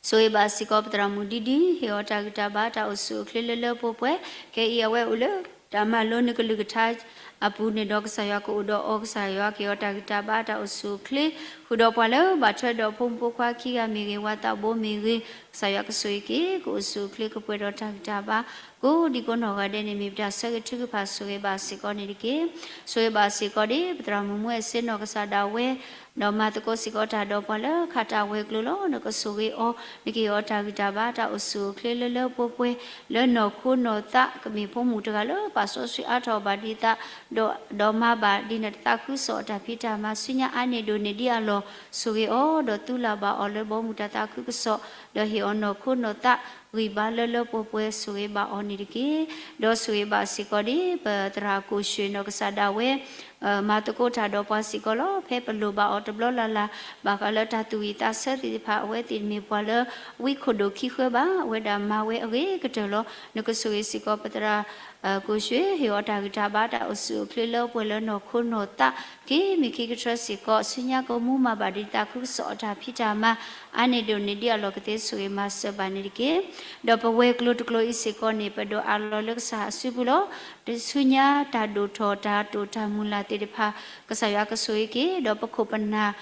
ဆိၣ်ဂ့ၤဘၣ်စ့ၢ်ကီးပသရၣ်မုၣ်ဒ်ဒ်, ဟ့ၣ်အီၤတၢ်ဂံၢ်တၢ်ဘါတၢ်အိၣ်ဆူၣ်အိၣ်ချ့လၢလၢပှဲၤပှဲၤ, ခဲအံၤအဝဲအိၣ်လၢတၢ်မၤလိနကလုၢ်ကထါအပူၤန့ၣ်ဒီး ကစၢ်ယွၤကအိၣ်ဒီးအီၤ, ကစၢ်ယွၤကဟ့ၣ်အီၤတၢ်ဂံၢ်တၢ်ဘါတၢ်အိၣ်ဆူၣ်အိၣ်ချ့, ဃုာ်ဒီးပှၤလၢဘၣ်ထွဲဒီးဖိမုၣ်ဖိခွါခံဂၤမ့ၢ်ဂ့ၤ, ဝၤသးဘိမ့ၢ်ဂ့ၤ, ကစၢ်ယွၤကဆိၣ်ဂ့ၤက့ၤ ကအိၣ်ဆူၣ်အိၣ်ချ့ကပှဲၤဒီးတၢ်ဂံၢ်တၢ်ဘါ, ကိးဒံကိးနီၢ်ဂၤဒဲးန့ၣ် မ့ၢ်ပတၢ်ဆၢဂ့ၤထုကဖၣ်ဆိၣ်ဂ့ၤဘၣ်စ့ၢ်ကီးန့ၣ်တက့ၢ်. ဆိၣ်ဂ့ၤဘၣ်စ့ၢ်ကီးဒ် ပသရၣ်မုၣ်မူအဲၣ်စ့နီၢ်ကစၢ်ဒၣ်ဝဲ ဒီးမၤသကိးစ့ၢ်ကီးတၢ်ဒီးပှၤလၢခါတၢ်ဝဲၤကျိၤလီၤ. နကဆိၣ်ဂ့ၤအီၤ, နကဟ့ၣ်အီၤတၢ်ဂံၢ်တၢ်ဘါတၢ်အိၣ်ဆူၣ်အိၣ်ချ့လၢလၢပှဲၤပှဲၤ, လၢနီၢ်ခိနီၢ်သး ကမ့ၢ်ဖိမုၣ်တဂၤလၢပာ်စီဆှံအါထီၣ်ဘၣ်ဒံးသး, ဒီးမၤဘၣ်ဒ်နတၢ်သးခုကစီၣ်အတၢ်ဖံးတၢ်မၤ ဆူညါအါန့ၢ်ဒိၣ်န့ၢ်ဒံးအလီၢ်, ဆိၣ်ဂ့ၤအီၤ ဒီးသူလၢ်ဘၣ်အီၤလၢဘီမုၢ်တၢ်သးခုကစီၣ်, ဒီးဟ့ၣ်အီၤနီၢ်ခိနီၢ်သး ဂံၢ်ဘါလၢလၢပှဲၤပှဲၤ ဆိၣ်ဂ့ၤဘၣ်အီၤန့ၣ်တက့ၢ်. ဒီးဆိၣ်ဂ့ၤဘၣ်စ့ၢ်ကီးဒ် ပသရၣ်ကိၣ်ၡ့ၣ်နီၢ်ကစၢ်ဒၣ်ဝဲ မၤသကိးတၢ်ဒီးပှၤစ့ၢ်ကီးလီၤ. ဖဲပလိၣ်ဘၣ်အီၤတဘျီလၢ်လၢ် ဘၣ်ဃးလၢတၢ်သူၣ်ဝံၣ်သးဆၢသ့ၣ်တဖၣ် အဝဲသ့ၣ်တမ့ၢ်ပှၤလၢဝံခိၣ်ဒိၣ်ခံဃၢဘၣ်, အဝဲဒၣ်မၤဝဲအဂ့ၤကတၢၢ်လီၤ. နကဆိၣ်ဂ့ၤစ့ၢ်ကီးပသရၣ် ကိၣ်ၡ့ၣ်, ဟ့ၣ်အီၤတၢ်ဂံၢ်တၢ်ဘါတၢ်အိၣ်ဆူၣ်အိၣ်ချ့လၢပှဲၤလၢနီၢ်ခိနီၢ်သး ခံမံၤခံကထၢစ့ၢ်ကီး, ဆူညါကမူမၤဘၣ်ဒ်သးခုကစီၣ်အတၢ်ဖံးတၢ်မၤ အါန့ၢ်ဒိၣ်န့ၢ်ဒံးအလီၢ်ကသ့ ဆိၣ်ဂ့ၤမၤစၢၤဘၣ်န့ၣ်တက့ၢ်. ဒီးပဝဲၤကျိၤတကျိၤအံၤစ့ၢ်ကီးန့ၣ် ပဒိးအးလီၤလၢကစၢ်အစုပူၤလီၤ. တဆူညါတၢ်ဒိၣ်ထီၣ်တၢ်တိာ်တၢ်မုၢ်လၢ်သ့ၣ်တဖၣ် ကစၢ်ယွၤကဆိၣ်ဂ့ၤက့ၤ ဒီးပခိၣ်ပနၢ်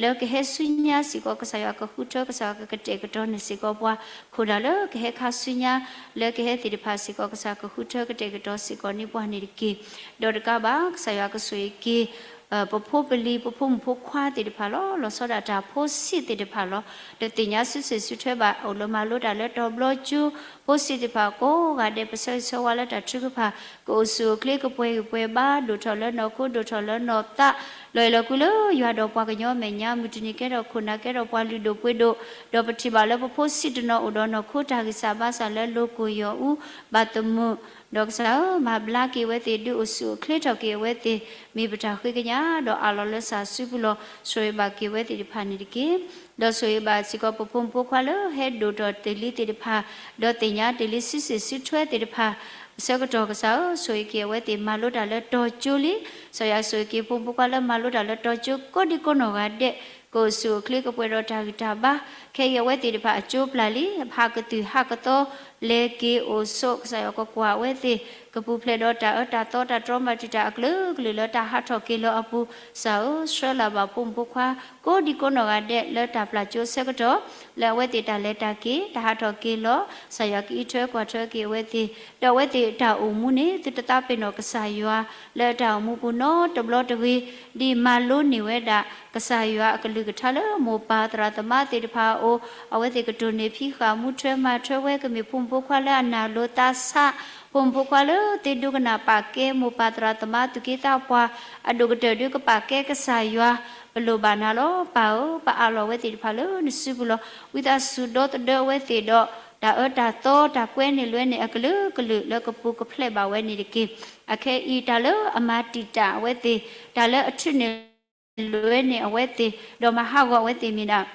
လၢကဟဲဆူညါစ့ၢ်ကီး ကစၢ်ယွၤကဃုထၢ ကစၢ်ယွၤကကတဲာ်ကတီၤန့ၣ်စ့ၢ်ကီးပှၤ, ခိၣ်နၢ်လၢကဟဲခါဆူညါ လၢကဟဲသ့ၣ်တဖၣ်စ့ၢ်ကီး ကစၢ်ကဃုထၢကတဲာ်ကတီၤစ့ၢ်ကီးန့ၢ်ပှၤန့ၣ်တက့ၢ်. ဒီးတကးဘၣ် ကစၢ်ယွၤကဆိၣ်ဂ့ၤက့ၤ ပဖိပလံၤ ပဖိမုၣ်ဖိခွါသ့ၣ်တဖၣ်လီၤ. လီၤဆီဒၣ်တၢ်ဖိဆံးသ့ၣ်တဖၣ်လီၤ. တသ့ၣ်ညါစုစ့ၣ်စုထွဲဘၣ် အိၣ်လၢမၤလိတၢ်လၢတီၤဘျီကၠိ ဖိဆံးသ့ၣ်တဖၣ်ကိးဂၤဒဲး ပဆၢဂ့ၤဆၢဝါလၢတၢ်ထုကဖၣ် ကအိၣ်ဆူၣ်အိၣ်ချ့ ကပှဲၤဂံၢ်ပှဲၤဘါ ဒိၣ်ထီၣ်လၢနီၢ်ခိ ဒိၣ်ထီၣ်လၢနီၢ်သး လီၤအဲၣ်လီၤကွံလၢယွၤဒီးပှၤကညီမဲာ်ညါ မုၢ်တနံၤကဲထီၣ်ခိၣ်နၢ်ကဲထီၣ်ပှၤလုၢ်ဒိၣ်ပှ့ၤဒိၣ် ဒီးပထံၣ်ဘၣ်လၢပဖိဆံးတနီၤအိၣ်ဒီးနီၢ်ခိတၢ်ဂံၢ်စၢ်ဘါစၢ်လၢလိၤကိၢ်ယီၢ်အူ ဘၣ်သမုာ် ဒီးကစၢ်ဧၢ မၤဘျါက့ၤအဝဲသ့ၣ် ဒုးအိၣ်ဆူၣ်အိၣ်ချ့ထီၣ်က့ၤအဝဲသ့ၣ် မ့ၢ်ပတၢ်ဃ့ကညး ဒီးအးလီၤလၢကစၢ်စုပူၤလီၤ. ဆိၣ်ဂ့ၤဘၣ်က့ၤအဝဲသ့ၣ်တဖၣ်န့ၣ်တက့ၢ်. ဒီးဆိၣ်ဂ့ၤဘၣ်စ့ၢ်ကီးပဖိမုၣ်ဖိခွါလၢဟဲဒိၣ်ထီၣ်တ့ၢ်လံသ့ၣ်တဖၣ် ဒီးသ့ၣ်ညါတ့ၢ်လံစုစ့ၣ်စုထွဲသ့ၣ်တဖၣ် အဆၢကတီၢ်ကစၢ်ဧၢ ဆိၣ်ဂ့ၤက့ၤအဝဲသ့ၣ်မၤလိတၢ်လၢတီၤကၠိလံ. ကစၢ်ယွၤဆိၣ်ဂ့ၤက့ၤဖိမုၣ်ဖိခွါလၢမၤလိတၢ်လၢတီၤကၠိ ကိးဒံကိးနီၢ်ဂၤဒဲး ကအိၣ်ဆူၣ်အိၣ်ချ့ ကပှဲၤဒီးတၢ်ဂံၢ်တၢ်ဘါ ခဲအံၤအဝဲသ့ၣ်တဖၣ်အကၠိပျၢ်လံ ဟးကသုၣ်ဟးကသီ လဲၤက့ၤအိၣ်ဆိး ကစၢ်ယွၤကကွၢ်အဝဲသ့ၣ် ကပူၤဖျဲးဒီးတၢ်အၢတၢ်သီတၢ်တြီမၤတံာ်တာ်အကလုာ်ကလုာ်လၢတၢ်ဟးထီၣ်က့ၤလီၤအပူၤ ကစၢ်ဧၢ ဆှၢလၢ်ဘၣ်ဖိမုၣ်ဖိခွါ ကိးဒံကိးနီၢ်ဂၤဒဲး လၢတၢ်ပျၢ်ကၠိဆၢကတီၢ် လၢအဝဲသ့ၣ်တၢ်လဲၤတၢ်က့ၤ တၢ်ဟးထီၣ်က့ၤလီၤ ကစၢ်ယွၤကအံးထွဲကွၢ်ထွဲက့ၤအဝဲသ့ၣ် ဒီးအဝဲသ့ၣ်အတၢ်အိၣ်မူန့ၣ် သုတသးပ့ၤနီၣ်ကစၢ်ယွၤ လၢအတၢ်အိၣ်မူပူၤနီတဘျီတဂ့ၤ ဒ်မၤလိန့ၢ်ဝဲဒၣ် ကစၢ်ယွၤအကလုၢ်ကထါလၢမိၢ်ပၢ်သရၣ်သမါသ့ၣ်တဖၣ်အအိၣ် အဝဲသ့ၣ်ကတိၢ်န့ၢ်ဖံးဃာ်မူထွဲမၤထွဲဝဲ ကမ့ၢ်ဖိမုၣ်ဖိခွါလၢအနာ်လိၤသးဆး ဖိမုၣ်ဖိခွါလၢသ့ဒိကနၣ်ပာ်ကဲ မိၢ်ပၢ်သရၣ်သမါသူၣ်က့သးပှၢ် အဒိၣ်ကတၢၢ်ဒုးကပာ်ကဲကစၢ်ယွၤ ပလိၣ်ဘၣ်နၤလီၤ ပၢ်ဧၢ ပအးလီၤအဝဲသ့ၣ်တဖၣ်လၢနစုပူၤလီၤ. ဝံသးစူၤဒီသဒၢအဝဲသ့ၣ်ဒီး တၢ်အၢတၢ်သီတၢ်ကွဲန့ၢ်လွဲန့ၢ်အကလုာ်ကလုာ်လၢကပူၤကဖျဲးဘၣ်ဝဲန့ၣ်တက့ၢ်. အခဲအံၤတၢ်လၢအမၤတံာ်တာ်အဝဲသ့ၣ် တၢ်လၢအထုးန့ၢ်လွဲန့ၢ်အဝဲသ့ၣ် ဒီးမၤဟးဂီၤအဝဲသ့ၣ်မ့ၢ်ဒၣ်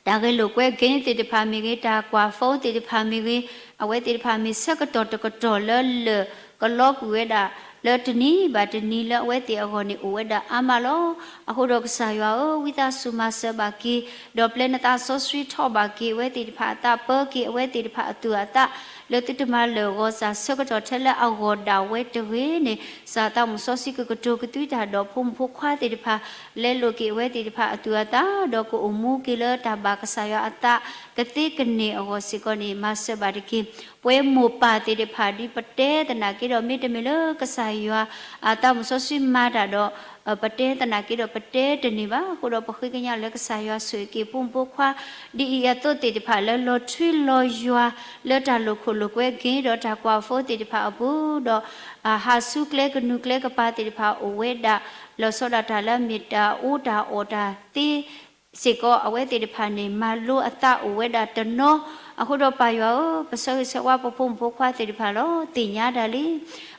တၢ်ဂဲၤလိာ်ကွဲ game သ့ၣ်တဖၣ်မ့ၢ်ဂ့ၤ တၢ်ကွၢ် phone သ့ၣ်တဖၣ်မ့ၢ်ဂ့ၤ အဝဲသ့ၣ်တဖၣ်မ့ၢ်ဆၢကတီၢ်တကတီၢ်လၢလၢာ်ကလီကွံာ်ဝဲဒၣ် လၢတနံၤဘၣ်တနံၤလၢအဝဲသ့ၣ်အဂီၢ်န့ၣ်အိၣ်ဝဲဒၣ်အါမးလီၤ. အဃိဒီးကစၢ်ယွၤဧၢ ဝံသးစူၤမၤစၢၤဘၣ်က့ၤ ဒီးပျဲနသးစီဆှံထီၣ်ဘၣ်က့ၤအဝဲသ့ၣ်တဖၣ်အသး ပၢက့ၤအဝဲသ့ၣ်တဖၣ်အသူၣ်အသး လၢသုတမၤလၢာ်ဂီၤစၢ်ဆၢကတီၢ်ထဲလၢအဂီၢ်ဒၣ်ဝဲတဂ့ၤန့ၣ် ကစၢ်သးမုၣ်စီဆှံကကတိၤကသွံတၢ်ဒီးဖိမုၣ်ဖိခွါသ့ၣ်တဖၣ် လဲလိာ်က့ၤအဝဲသ့ၣ်တဖၣ်အသူၣ်အသး ဒီးကအိၣ်မူက့ၤလၢတၢ်ဘၣ်ကစၢ်ယွၤအသး ကသ့ကန့ၢ်အဂီၢ်စ့ၢ်ကီးန့ၣ် မၤစၢၤဘၣ်တက့ၢ်. ပဝဲမိၢ်ပၢ်သ့ၣ်တဖၣ်ဒ်ပတဲသနာ်က့ဒီး မ့တမ့ၢ်လၢကစၢ်ယွၤ အသးမုၣ်စီဆှံမၤတၢ်ဒီး ပတဲသနာ်က့ဒီး ပတဲတန့ၢ်ဘၣ်. အဃိဒီးပဃ့ကညးလၢကစၢ်ယွၤဆိၣ်ဂ့ၤက့ၤဖိမုၣ်ဖိခွါ ဒ်အံၤအသိးသ့ၣ်တဖၣ်လၢလီၤထွံလီၤယွၤ လၢတၢ်လိာ်ခိၣ်လိာ်ကွဲ game ဒီးတၢ်ကွၢ် phone သ့ၣ်တဖၣ်အပူၤ ဒီး ဟးဆူကျဲကနူၤကျဲကပၤသ့ၣ်တဖၣ်အိၣ်ဝဲဒၣ် လီၤဆီဒၣ်တၢ်လၢအမ့ၢ်တၢ်အူတၢ်အီၣ်တၢ်သ့ စ့ၢ်ကီး အဝဲသ့ၣ်တဖၣ်န့ၣ် မၤလိအသးအိၣ်ဝဲဒၣ်တနီၤ. အဃိဒီးပၢ်ယွၤဧၢ ပဆၢဂ့ၤဆၢဝါပဖိမုၣ်ဖိခွါသ့ၣ်တဖၣ်လီၤ. သ့ၣ်ညါတၢ်လံ.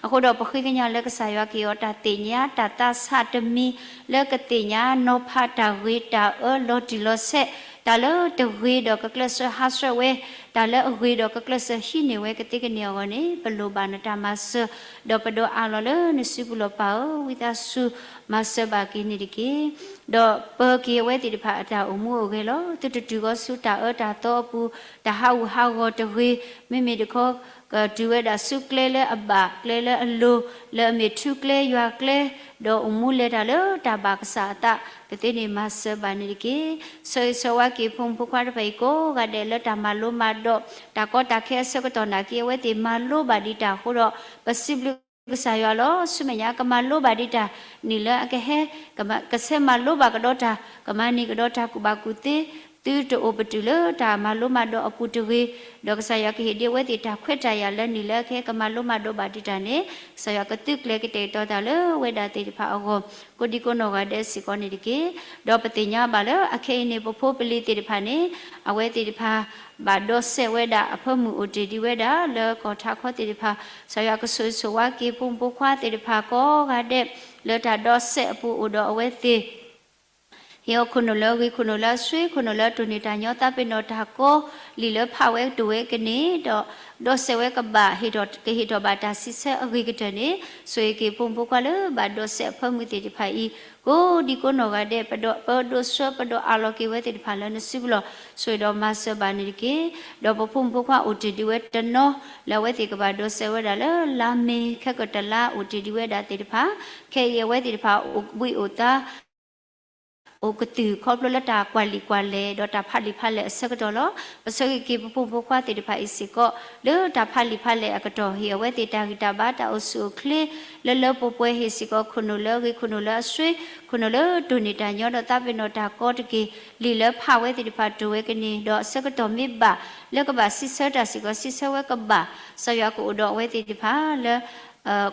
အဃိဒီးပဃ့ကညးလၢကစၢ်ယွၤက့ၤအီၤ တၢ်သ့ၣ်ညါတၢ်သးဆးတမံၤ လၢကသ့ၣ်ညါနီၤဖးတၢ်ဂ့ၤတၢ်အၢလီၤတံၢ်လီၤဆဲး တၢ်လၢတဂ့ၤဒီးကကျဲးစၢးဟးဆှဲးဝဲ တၢ်လၢအဂ့ၤဒီးကကျဲးစၢးဟံးန့ၢ်ဝဲကသ့ကန့ၢ်အဂီၢ်န့ၣ် ပလိၣ်ဘၣ်နတၢ်မၤစၢၤ ဒီးပဒိးအးလီၤလၢနစုပူၤလီၤ ပၢ်ဧၢ ဝံသးစူၤ မၤစၢၤဘၣ်က့ၤန့ၣ်တက့ၢ်. ဒီးပၢက့ၤအဝဲသ့ၣ်တဖၣ်အတၢ်အိၣ်မူအိၣ်ဂဲၤလီၤ. သုတတုၤဃီၤဆူတၢ်အၢတၢ်သီအပူၤ တၢ်ဟးဂူာ်ဟးဂီၤတဂ့ၤ, မ့မ့ၢ်တခီ ကတုၤဝဲဒၣ်ဆူကျဲလၢအဘၣ် ကျဲလၢအလိၤ လၢအမ့ၢ်ထူကျဲယွၤကျဲ ဒီးအိၣ်မူလဲၤတၢ်လၢတၢ်ဘၣ်ကစၢ်အသး ကသ့န့ၣ်မၤစၢၤဘၣ်န့ၣ်တက့ၢ်. ဆၢဂ့ၤဆၢဝါက့ၤဖိမုၣ်ဖိခွါတဖၣ်အံၤကိးဂၤဒဲးလၢတၢ်မၤလိမၤဒိး တၢ်ကီတၢ်ခဲအဆၢကတီၢ်နာ်က့ အဝဲသ့ၣ်မၤလိဘၣ်ဒံးတၢ်အဃိဒီး ပစံးဘျုးကစၢ်ယွၤလီၤ. ဆူမဲာ်ညါကမၤလိဘၣ်ဒံးတၢ် နံၣ်လၢအကဟဲ ကဆဲးမၤလိဘၣ်ကဒီးတၢ် ကမၤန့ၢ်ကဒီးတၢ်ကူၣ်ဘၣ်ကူၣ်သ့ သုတအိၣ်ပတုာ်လၢတၢ်မၤလိမၤဒိးအပူၤတဂ့ၤ, ဒီးကစၢ်ယွၤကဟ့ၣ်ဒံးအဝဲသ့ၣ်တၢ်ခွဲးတၢ်ယာ်လၢနံၣ်လၢအကဟဲကမၤလိမၤဒိးဘၣ်ဒံးတၢ်န့ၣ် ကစၢ်ယွၤကသုးကျဲၤကတဲာ်ကတီၤတၢ်လၢဝဲဒၣ်သ့ၣ်တဖၣ်အဂီၢ် ကိးဒံကိးနီၢ်ဂၤဒဲးစ့ၢ်ကီးန့ၣ်တက့ၢ်. ဒီးပသ့ၣ်ညါဘၣ်လၢအခဲအံၤန့ၣ် ပဖိပလံၤသ့ၣ်တဖၣ်န့ၣ် အဝဲသ့ၣ်တဖၣ် ဘၣ်ဒီးစဲးဝဲဒၣ်အဖၢမုၢ်အိၣ်တ့ၢ်ဒံးဝဲဒၣ်လၢကီၢ်ထးခီသ့ၣ်တဖၣ် ကစၢ်ယွၤကဆိၣ်ဂ့ၤဆိၣ်ဝါက့ၤဖိမုၣ်ဖိခွါသ့ၣ်တဖၣ်ကိးဂၤဒဲး လၢတၢ်ဒီးစဲးအပူၤအိၣ်ဒီးအဝဲသ့ၣ် ဟ့ၣ်အီၤခိၣ်နူာ်လၢအဂ့ၤ ခိၣ်နူာ်လၢအဆှ့ ခိၣ်နူာ်လၢအတိၢ်န့ၢ်တၢ်ညီ သးပ့ၤနီၣ်တၢ်ကီ လံာ်လၢဖးဝဲတိၢ်ဝဲကန့ၢ် ဒီး ဒီးစဲးဝဲကဘၣ် ဟ့ၣ်ထီၣ် ကဟ့ၣ်ထီၣ်ဘၣ်တၢ်စံးဆၢအဂ့ၤကတၢၢ်န့ၣ် ဆိၣ်ဂ့ၤက့ၤပဖိမုၣ်ဖိခွါလၢဘၣ်ဒီးစဲးအဖၢမုၢ်သ့ၣ်တဖၣ်အံၤ ကိးဒံကိးနီၢ်ဂၤဒဲး ပဒိး ပဒိးဆှၢပဒိးအးလီၤက့ၤဝဲသ့ၣ်တဖၣ်လၢနစုပူၤလီၤ. ဆိၣ်ဂ့ၤဒီးမၤစၢၤဘၣ်န့ၣ်တက့ၢ်. ဒီးပဖိမုၣ်ဖိခွါအိၣ်တ့ၢ်ဒံးဝဲတနီၤ လၢအဝဲသ့ၣ်ကဘၣ်ဒီးစဲးဝဲဒၣ်လၢလါမ့ၤ ခဲကတလါအိၣ်တ့ၢ်ဒံးဝဲဒၣ်သ့ၣ်တဖၣ် ခဲအံၤအဝဲသ့ၣ်တဖၣ်အိၣ်ဘှံးအိၣ်သါ အိၣ်ကသုၣ်ခီဖျိလၢတၢ်ကွၢ်လံာ်ကွၢ်လဲၢ် ဒီးတၢ်ဖးလံာ်ဖးလဲၢ်အဆၢကတီၢ်လီၤ. ပဆိၣ်ဂ့ၤက့ၤပဖိမုၣ်ဖိခွါသ့ၣ်တဖၣ်အံၤစ့ၢ်ကီး လၢတၢ်ဖးလံာ်ဖးလဲၢ်အကတီၢ် ဟ့ၣ်အဝဲသ့ၣ်တၢ်ဂံၢ်တၢ်ဘါ တၢ်အိၣ်ဆူၣ်အိၣ်ချ့ လၢလၢပှဲၤပှဲၤ ဟ့ၣ်စ့ၢ်ကီးခိၣ်နူာ်လၢအဂ့ၤ ခိၣ်နူာ်လၢအဆှ့ ခိၣ်နူာ်လၢတိၢ်န့ၢ်တၢ်ညီ ဒီးသးပ့ၤနီၣ်တၢ်ကီတက့ၢ်. လံာ်လၢဖးဝဲသ့ၣ်တဖၣ်တိၢ်ဝဲကန့ၢ် ဒီးအဆၢကတီၢ်မ့ၢ်ဘၣ် လၢကဘၣ်စံးဆၢတၢ်စ့ၢ်ကီး စံးဆၢဝဲကဘၣ် ကစၢ်ယွၤကအိၣ်ဒီးအဝဲသ့ၣ်တဖၣ်လၢ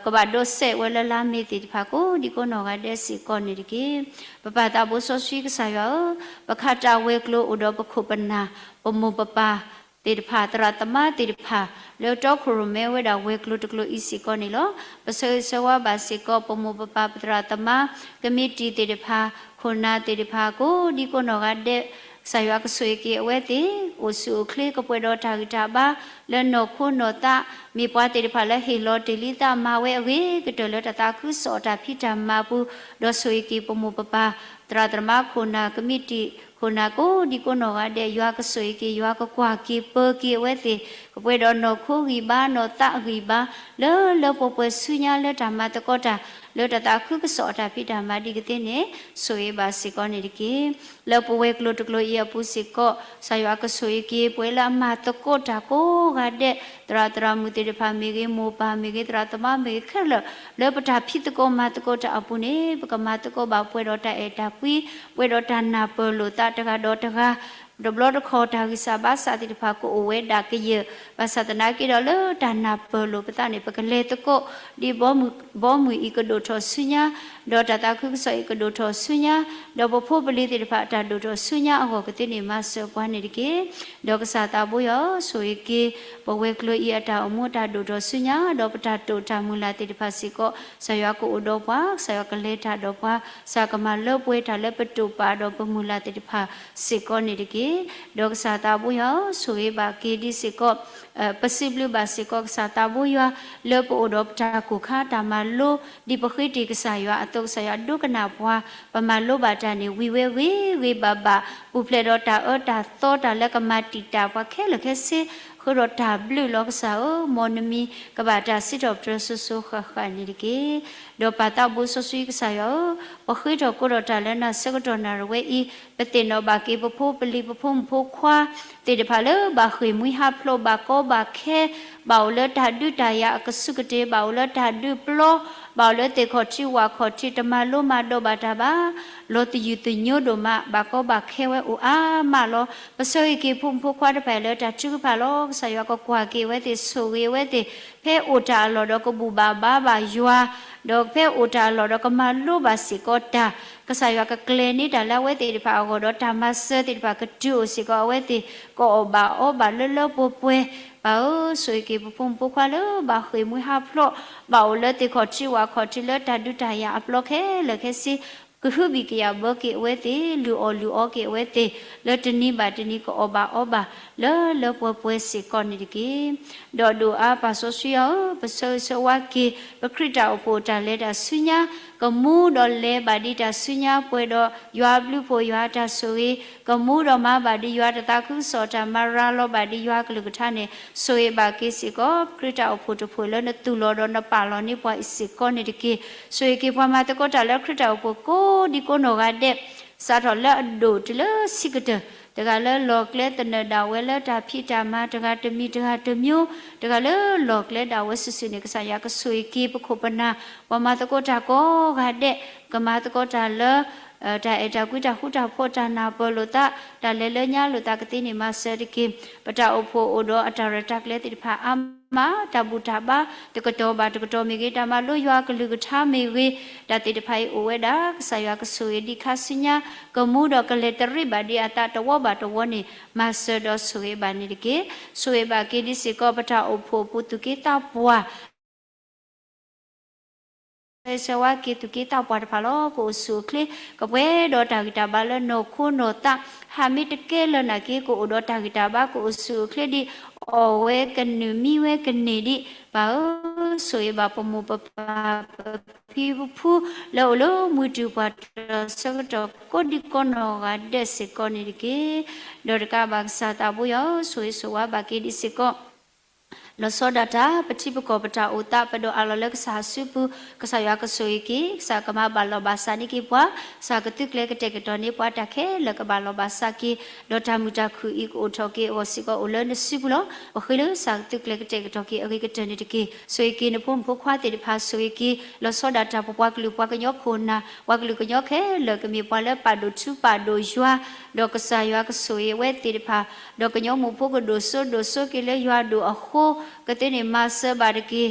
ကဘၣ်ဒီးစဲးဝဲလၢလါမ့ၤသ့ၣ်တဖၣ် ကိးဒံကိးနီၢ်ဂၤဒဲးစ့ၢ်ကီးန့ၣ်တက့ၢ်. ပပၢ်သးဘိစီဆှံကစၢ်ယွၤဧၢ, ပခးတၢ်ဝဲၤကျိၤအိၣ်ဒီးပခိၣ်ပနၢ် ပမိၢ်ပပၢ်သ့ၣ်တဖၣ် သရၣ်သမါသ့ၣ်တဖၣ် လၢတီခိၣ်ရိၣ်မဲဝဲဒၣ်ဝဲၤကျိၤတကျိၤအံၤစ့ၢ်ကီးန့ၣ်လီၤ. ပဆၢဂ့ၤဆၢဝါဘၣ်စ့ၢ်ကီး ပမိၢ်ပပၢ်ပသရၣ်သမါ ကမံးတံာ်သ့ၣ်တဖၣ် ခိၣ်နၢ်သ့ၣ်တဖၣ် ကိးဒံကိးနီၢ်ဂၤဒဲး ကစၢ်ယွၤကဆိၣ်ဂ့ၤက့ၤအဝဲသ့ၣ် အိၣ်ဆူၣ်အိၣ်ချ့ ကပှဲၤဒီးတၢ်ဂံၢ်တၢ်ဘါ လၢနီၢ်ခိနီၢ်သး မ့ၢ်ပှၤသ့ၣ်တဖၣ်လၢဟ့ၣ်လီၤတ့ၢ်လံသးမၤဝဲအဂ့ၤကတၢၢ်လၢတၢ်သးခုကစီၣ်အတၢ်ဖံးတၢ်မၤအပူၤ, ဒီးဆိၣ်ဂ့ၤက့ၤပမိၢ်ပပၢ် သရၣ်သမါခိၣ်နၢ် ကမံးတံာ်ခိၣ်နၢ် ကိးဒံကိးနီၢ်ဂၤဒဲး ယွၤကဆိၣ်ဂ့ၤက့ၤ ယွၤကကွၢ်က့ၤပၢၤက့ၤအဝဲသ့ၣ် ကပှဲၤဒီးနီၢ်ခိဂံၢ်ဘါ နီၢ်သးဂံၢ်ဘါ လၢလၢပှဲၤပှဲၤဆူညါလၢတၢ်မၤသကိးတၢ် လၢတၢ်သးခုကစီၣ်အတၢ်ဖံးတၢ်မၤဒ်ကသ့န့ၣ် ဆိၣ်ဂ့ၤဘၣ်စ့ၢ်ကီးန့ၣ်တက့ၢ်. လၢပဝဲၤကျိၤတကျိၤအံၤအပူၤစ့ၢ်ကီး ကစၢ်ယွၤကဆိၣ်ဂ့ၤက့ၤ ပဝဲလၢအမၤသကိးတၢ်ကိးဂၤဒဲး သရၣ်သရၣ်မုၣ်သ့ၣ်တဖၣ်မ့ၢ်ဂ့ၤ မိၢ်ပၢ်မ့ၢ်ဂ့ၤ သရၣ်သမါမ့ၢ်ဂ့ၤခဲလၢာ် လၢပတၢ်ဖံးသကိးမၤသကိးတၢ်အပူၤန့ၣ် ပကမၤသကိးဘၣ်ပှဲၤဒီးတၢ်အဲၣ်တၢ်ကွံ ပှဲၤဒီးတၢ်နၢ်ပၢၢ်လိာ်သးတဂၤဒီးတဂၤ တဘျီတခီၣ်တၢ်ဂံၢ်စၢ်ဘါစၢ်သ့ၣ်တဖၣ်ကအိၣ်ဝဲဒၣ်ကယၢၢ် ဘၣ်ဆၣ်သနာ်က့ဒီးလၢတၢ်နၢ်ပၢၢ်လိာ်ပသးန့ၣ် ပကလဲၤသကိး ဒ်ဘီမုၢ်အံၤကဒိၣ်ထီၣ်ဆူညါ ဒီးတၢ်သးခုကစီၣ်အံၤကဒိၣ်ထီၣ်ဆူညါ ဒီးပဖိပလံၤသ့ၣ်တဖၣ်အတၢ်ဒိၣ်ထီၣ်ဆူညါအဂီၢ်ကသ့န့ၣ် မၤစၢၤပှၤန့ၣ်တက့ၢ်. ဒီးကစၢ်သးဘိယွၤ ဆိၣ်ဂ့ၤက့ၤ ပဝဲၤကျိၤအံၤအတၢ်အိၣ်မူအတၢ်ဒိၣ်ထီၣ်ဆူညါ ဒီးပတၢ်တိာ်တၢ်မုၢ်လၢ်သ့ၣ်တဖၣ်စ့ၢ်ကီး ကစၢ်ယွၤကအိၣ်ဒီးပှၤ ကစၢ်ယွၤကလဲၤတၢ်ဒီးပှၤ ကစၢ်ကမၤလၢပှဲၤတၢ်လၢပတိာ်ပာ်ဒီးပမုၢ်လၢ်သ့ၣ်တဖၣ်စ့ၢ်ကီးန့ၣ်တက့ၢ်. ဒီးကစၢ်သးဘိယွၤ ဆိၣ်ဂ့ၤဘၣ်က့ၤဒ်စ့ၢ်ကီး ပစံးဘျုးဘၣ်စ့ၢ်ကီးကစၢ်သးဘိယွၤ လၢပအိၣ်ဒီးပတၢ်ကိၢ်ခါတၢ်မၤလိ ဒ်ပဃ့တ့ၢ်ကစၢ်ယွၤအသိး ကစၢ်ယွၤဒိကနၣ်ပှၤ ပမၤလိဘၣ်တၢ်န့ၣ် ဝံၤဝဲဂ့ၤဂ့ၤဘၣ်ဘၣ် ပူၤဖျဲးဒီးတၢ်အၢတၢ်သီတၢ်လၢကမၤတံာ်တာ်ပှၤခဲလၢာ်ခဲဆ့ ဃုာ်ဒီးတၢ်ဘျုးလီၤကစၢ်ဧၢ, မ်နမံၤကဘၣ်တၢ်စံးထီၣ်ပတြၢၤစိၤစိၤဃၣ်ဃၣ်န့ၣ်တက့ၢ်. ဒီးပၢ်သးဘိစီဆှံကစၢ်ယွၤဧၢ, ပဃ့ထီၣ်ကိးထီၣ်တၢ်လၢနၤဆၢကတီၢ်နၣ်ရံၣ်ဝဲအံၤ, ပသ့ၣ်နီၣ်ဘၣ်က့ၤပဖိပလံၤပဖိမုၣ်ဖိခွါ သ့ၣ်တဖၣ်လၢဘၣ်ဃ့ၢ်မှံဟးဖျိး ဘၣ်ကီဘၣ်ခဲ, ဘၣ်အိၣ်လၢတၢ်ဒုးတၢ်ယၤအကစူၢ်ကတ့ၢ်, ဘၣ်အိၣ်လၢတၢ်ဒုးပျီ, ဘၣ်အိၣ်လၢသ့ၣ်ခီၣ်ထံးဝၣ်ခီၣ်ထံး တမၤလိမၤဒိးဘၣ်တၢ်ဘၣ်, လီၤသယုၢ်သညိဒိၣ်မး ဘၣ်ကီဘၣ်ခဲဝဲအိၣ်အါမးလီၤ. ပဆၢဂ့ၤက့ၤဖိမုၣ်ဖိခွါတဖၣ်လၢတၢ်ထုကဖၣ်လီၤ. ကစၢ်ယွၤကကွၢ်က့ၤအဝဲသ့ၣ် ဆိၣ်ဂ့ၤအဝဲသ့ၣ်, ဖဲအိၣ်တၢ်အလီၢ်ဒီးကဘူၣ်ဘၣ်ဘါဘၣ်ယွၤ, ဒီးဖဲအိၣ်တၢ်အလီၢ်ဒီးကမၤလိဘၣ်စ့ၢ်ကီးတၢ်, ကစၢ်ယွၤကကျဲၤန့ၢ်တၢ်လၢအဝဲသ့ၣ်တဖၣ်အဂီၢ်ဒီးတၢ်မၤစၢၤသ့ၣ်တဖၣ်ကတုၤအိၣ်စ့ၢ်ကီးအဝဲသ့ၣ်, ကအီၣ်ဘၣ်အီဘၣ်လၢလၢပှဲၤပှဲၤ, ပၢ်ဧၢ, ဆိၣ်ဂ့ၤက့ၤပဖိမုၣ်ဖိခွါလၢဘၣ်ဃ့ၢ်မှံဟးဖျိး, ဘၣ်အိၣ်လၢသ့ၣ်ခီၣ်ထံးဝၣ်ခီၣ်ထံးလၢတၢ်ဒုးတၢ်ယၤအပျီခဲလၢာ်ခဲဆ့ ကဟုဘံၣ်ကယာ်ဘၢက့ၤအဝဲသ့ၣ်, လုၢ်အီၣ်လုၢ်အီက့ၤအဝဲသ့ၣ်, လၢတနံၤဘၣ်တနံၤကအီၣ်ဘၣ်အီဘၣ် လၢလၢပှဲၤပှဲၤစ့ၢ်ကီးန့ၣ်တက့ၢ်. ဒီးဒိၣ်အါပၢ်စီဆှံဧၢ, ပဆၢဂ့ၤဆၢဝါက့ၤ ပခရံာ်တၢ်အိၣ်ဖှိၣ်တၢ်လဲၤတၢ်ဆူညါ, ကမူဒီးလဲၤဘၣ်ဒ်တၢ်ဆူညါ ပှဲၤဒီးယွၤအဘျုးအဖှိၣ် ယွၤအတၢ်ဆိၣ်ဂ့ၤ, ကမူဒီးမၤဘၣ်ဒ်ယွၤတၢ်သးခုကစီၣ် တၢ်မၤရၤလီၤဘၣ်ဒ်ယွၤအကလုၢ်ကထါန့ၣ် ဆိၣ်ဂ့ၤဘၣ်က့ၤစ့ၢ်ကီး ပခရံာ်တၢ်အိၣ်ဖှိၣ်တဖှိၣ်လၢနသူၣ်လီၤဒီးနပာ်လီၤန့ၢ်ပှၤအံၤစ့ၢ်ကီးန့ၣ်တက့ၢ်. ဆိၣ်ဂ့ၤက့ၤပှၤမၤသကိးတၢ်လၢခရံာ်တၢ်အိၣ်ဖှိၣ်ကိးဒံကိးနီၢ်ဂၤဒဲး စးထီၣ်လၢအဒိၣ်တုၤလၢဆံးကတၢၢ်, တဂၤလၢလီၢ်ကျဲသနၢၣ်ဒၣ်ဝဲလၢတၢ်ဖံးတၢ်မၤတဂၤတမံၤတဂၤတမံၤ, တဂၤလၢလီၢ်ကျဲဒၣ်ဝဲစုာ်စုာ်န့ၣ် ကစၢ်ယွၤကဆိၣ်ဂ့ၤက့ၤပခိၣ်ပနၢ်, ပှၤမၤသကိးတၢ်ကိးဂၤဒဲး, ကမၤသကိးတၢ်လၢ တၢ်အဲၣ်တၢ်ကွံတၢ်ဃူတၢ်ဖိး တၢ်နၢ်ပၢၢ်လိာ်သး တၢ်လဲၤလၢညါလိာ်သးကသ့န့ၣ် မၤစၢၤတက့ၢ်. ပတၢ်အိၣ်ဖှိၣ်အိၣ်ဒီးအတၢ်ရဲၣ်တၢ်ကျဲၤသ့ၣ်တဖၣ်အါမး, တၢ်ဘူၣ်တၢ်ဘါ တကတီၢ်ဘၣ်တကတီၢ်မ့ၢ်ဂ့ၤ, တၢ်မၤလိယွၤအကလုၢ်ကထါမ့ၢ်ဂ့ၤ, တၢ်သ့ၣ်တဖၣ်အံၤအိၣ်ဝဲဒၣ် ကစၢ်ယွၤကဆိၣ်ဂ့ၤဒံးခါဆူညါ, ကမူဒီးကလဲၤတရံးဘၣ်ဒံးအသးတဝီဘၣ်တဝီန့ၣ် မၤစၢၤဒီးဆိၣ်ဂ့ၤဘၣ်န့ၣ်တက့ၢ်. ဆိၣ်ဂ့ၤဘၣ်က့ၤဒံးစ့ၢ်ကီး ပတၢ်အိၣ်ဖှိၣ်အပူၤသူၣ်က့သးပှၢ် ကဆၢဂ့ၤဆၢဝါက့ၤသူၣ်က့သးပှၢ်တဖၣ်လီၤ. ကအိၣ်ဆူၣ်အိၣ်ချ့, ကပှဲၤဒီးတၢ်ဂံၢ်တၢ်ဘါလၢနီၢ်ခိနီၢ်သး, ဟးမ့ၢ်တကဲလၢၤနာ်က့ ကအိၣ်ဒီးတၢ်ဂံၢ်တၢ်ဘါ ကအိၣ်ဆူၣ်အိၣ်ချ့ဒံး, အီၣ်ဝဲကနုာ်မံဝဲကန့ၢ်ဒံး, ပၢ်ဧၢ, ဆိၣ်ဂ့ၤဘၣ်ပမိၢ်ပပၢ်ပဖံပဖု လၢအိၣ်လၢမုၢ်တူာ်ပှၢ်တၢၢ်ဆၢကတီၢ်ကိးဒံကိးနီၢ်ဂၤဒဲးစ့ၢ်ကီးန့ၣ်တက့ၢ်. ဒီးတကးဘၣ်ကစၢ်သးဘိယွၤဧၢ, ဆိၣ်ဂ့ၤဆိၣ်ဝါဘၣ်က့ၤဒံးစ့ၢ်ကီး လီၤဆီဒၣ်တၢ် ပထံပကီၢ်ပတၢ်အိၣ်သး ပဒိးအးလီၤလၢကစၢ်အစုပူၤ, ကစၢ်ယွၤကဆိၣ်ဂ့ၤက့ၤ, ကစၢ်ကမၤဘၣ်လီၤဘၣ်စးန့ၢ်က့ၤပှၤ, ကစၢ်ကသုးကျဲၤကတဲာ်ကတီၤန့ၢ်ပှၤတၢ်ခဲလၢာ်ကဘၣ်လီၤဘၣ်စးက့ၤ, ဒီးတၢ်မုာ်တၢ်ခုၣ်အံၤကအိၣ်ထီၣ်က့ၤအဂီၢ်စ့ၢ်ကီးအိၣ်လၢနစုပူၤလီၤ. ပဃ့လၢကစၢ်ကသုးကျဲၤကတဲာ်ကတီၤက့ၤအဂ့ၤကတၢၢ်န့ၣ်တက့ၢ်. ဆိၣ်ဂ့ၤက့ၤနဖိမုၣ်ဖိခွါသ့ၣ်တဖၣ်, ဆိၣ်ဂ့ၤက့ၤ လီၤဆီဒၣ်တၢ် ပပှၤကလုာ်ပှၤကညီခိၣ်နၢ်, ပှၤကလုာ်ကညီခဲလၢာ်ကမ့ၢ်ပှၤလၢပာ်ဒိၣ်ထူပာ်ဒိၣ်ယွၤ, ဒီးကစၢ်ယွၤကဆိၣ်ဂ့ၤအဝဲသ့ၣ်တဖၣ်, ဒီးကညီမိၢ်ဖိကဒိၣ်စိဒိၣ်စိက့ၤလၢယွၤဒိၣ်အဃိ, ကသ့န့ၣ်မၤစၢၤဘၣ်တက့ၢ်.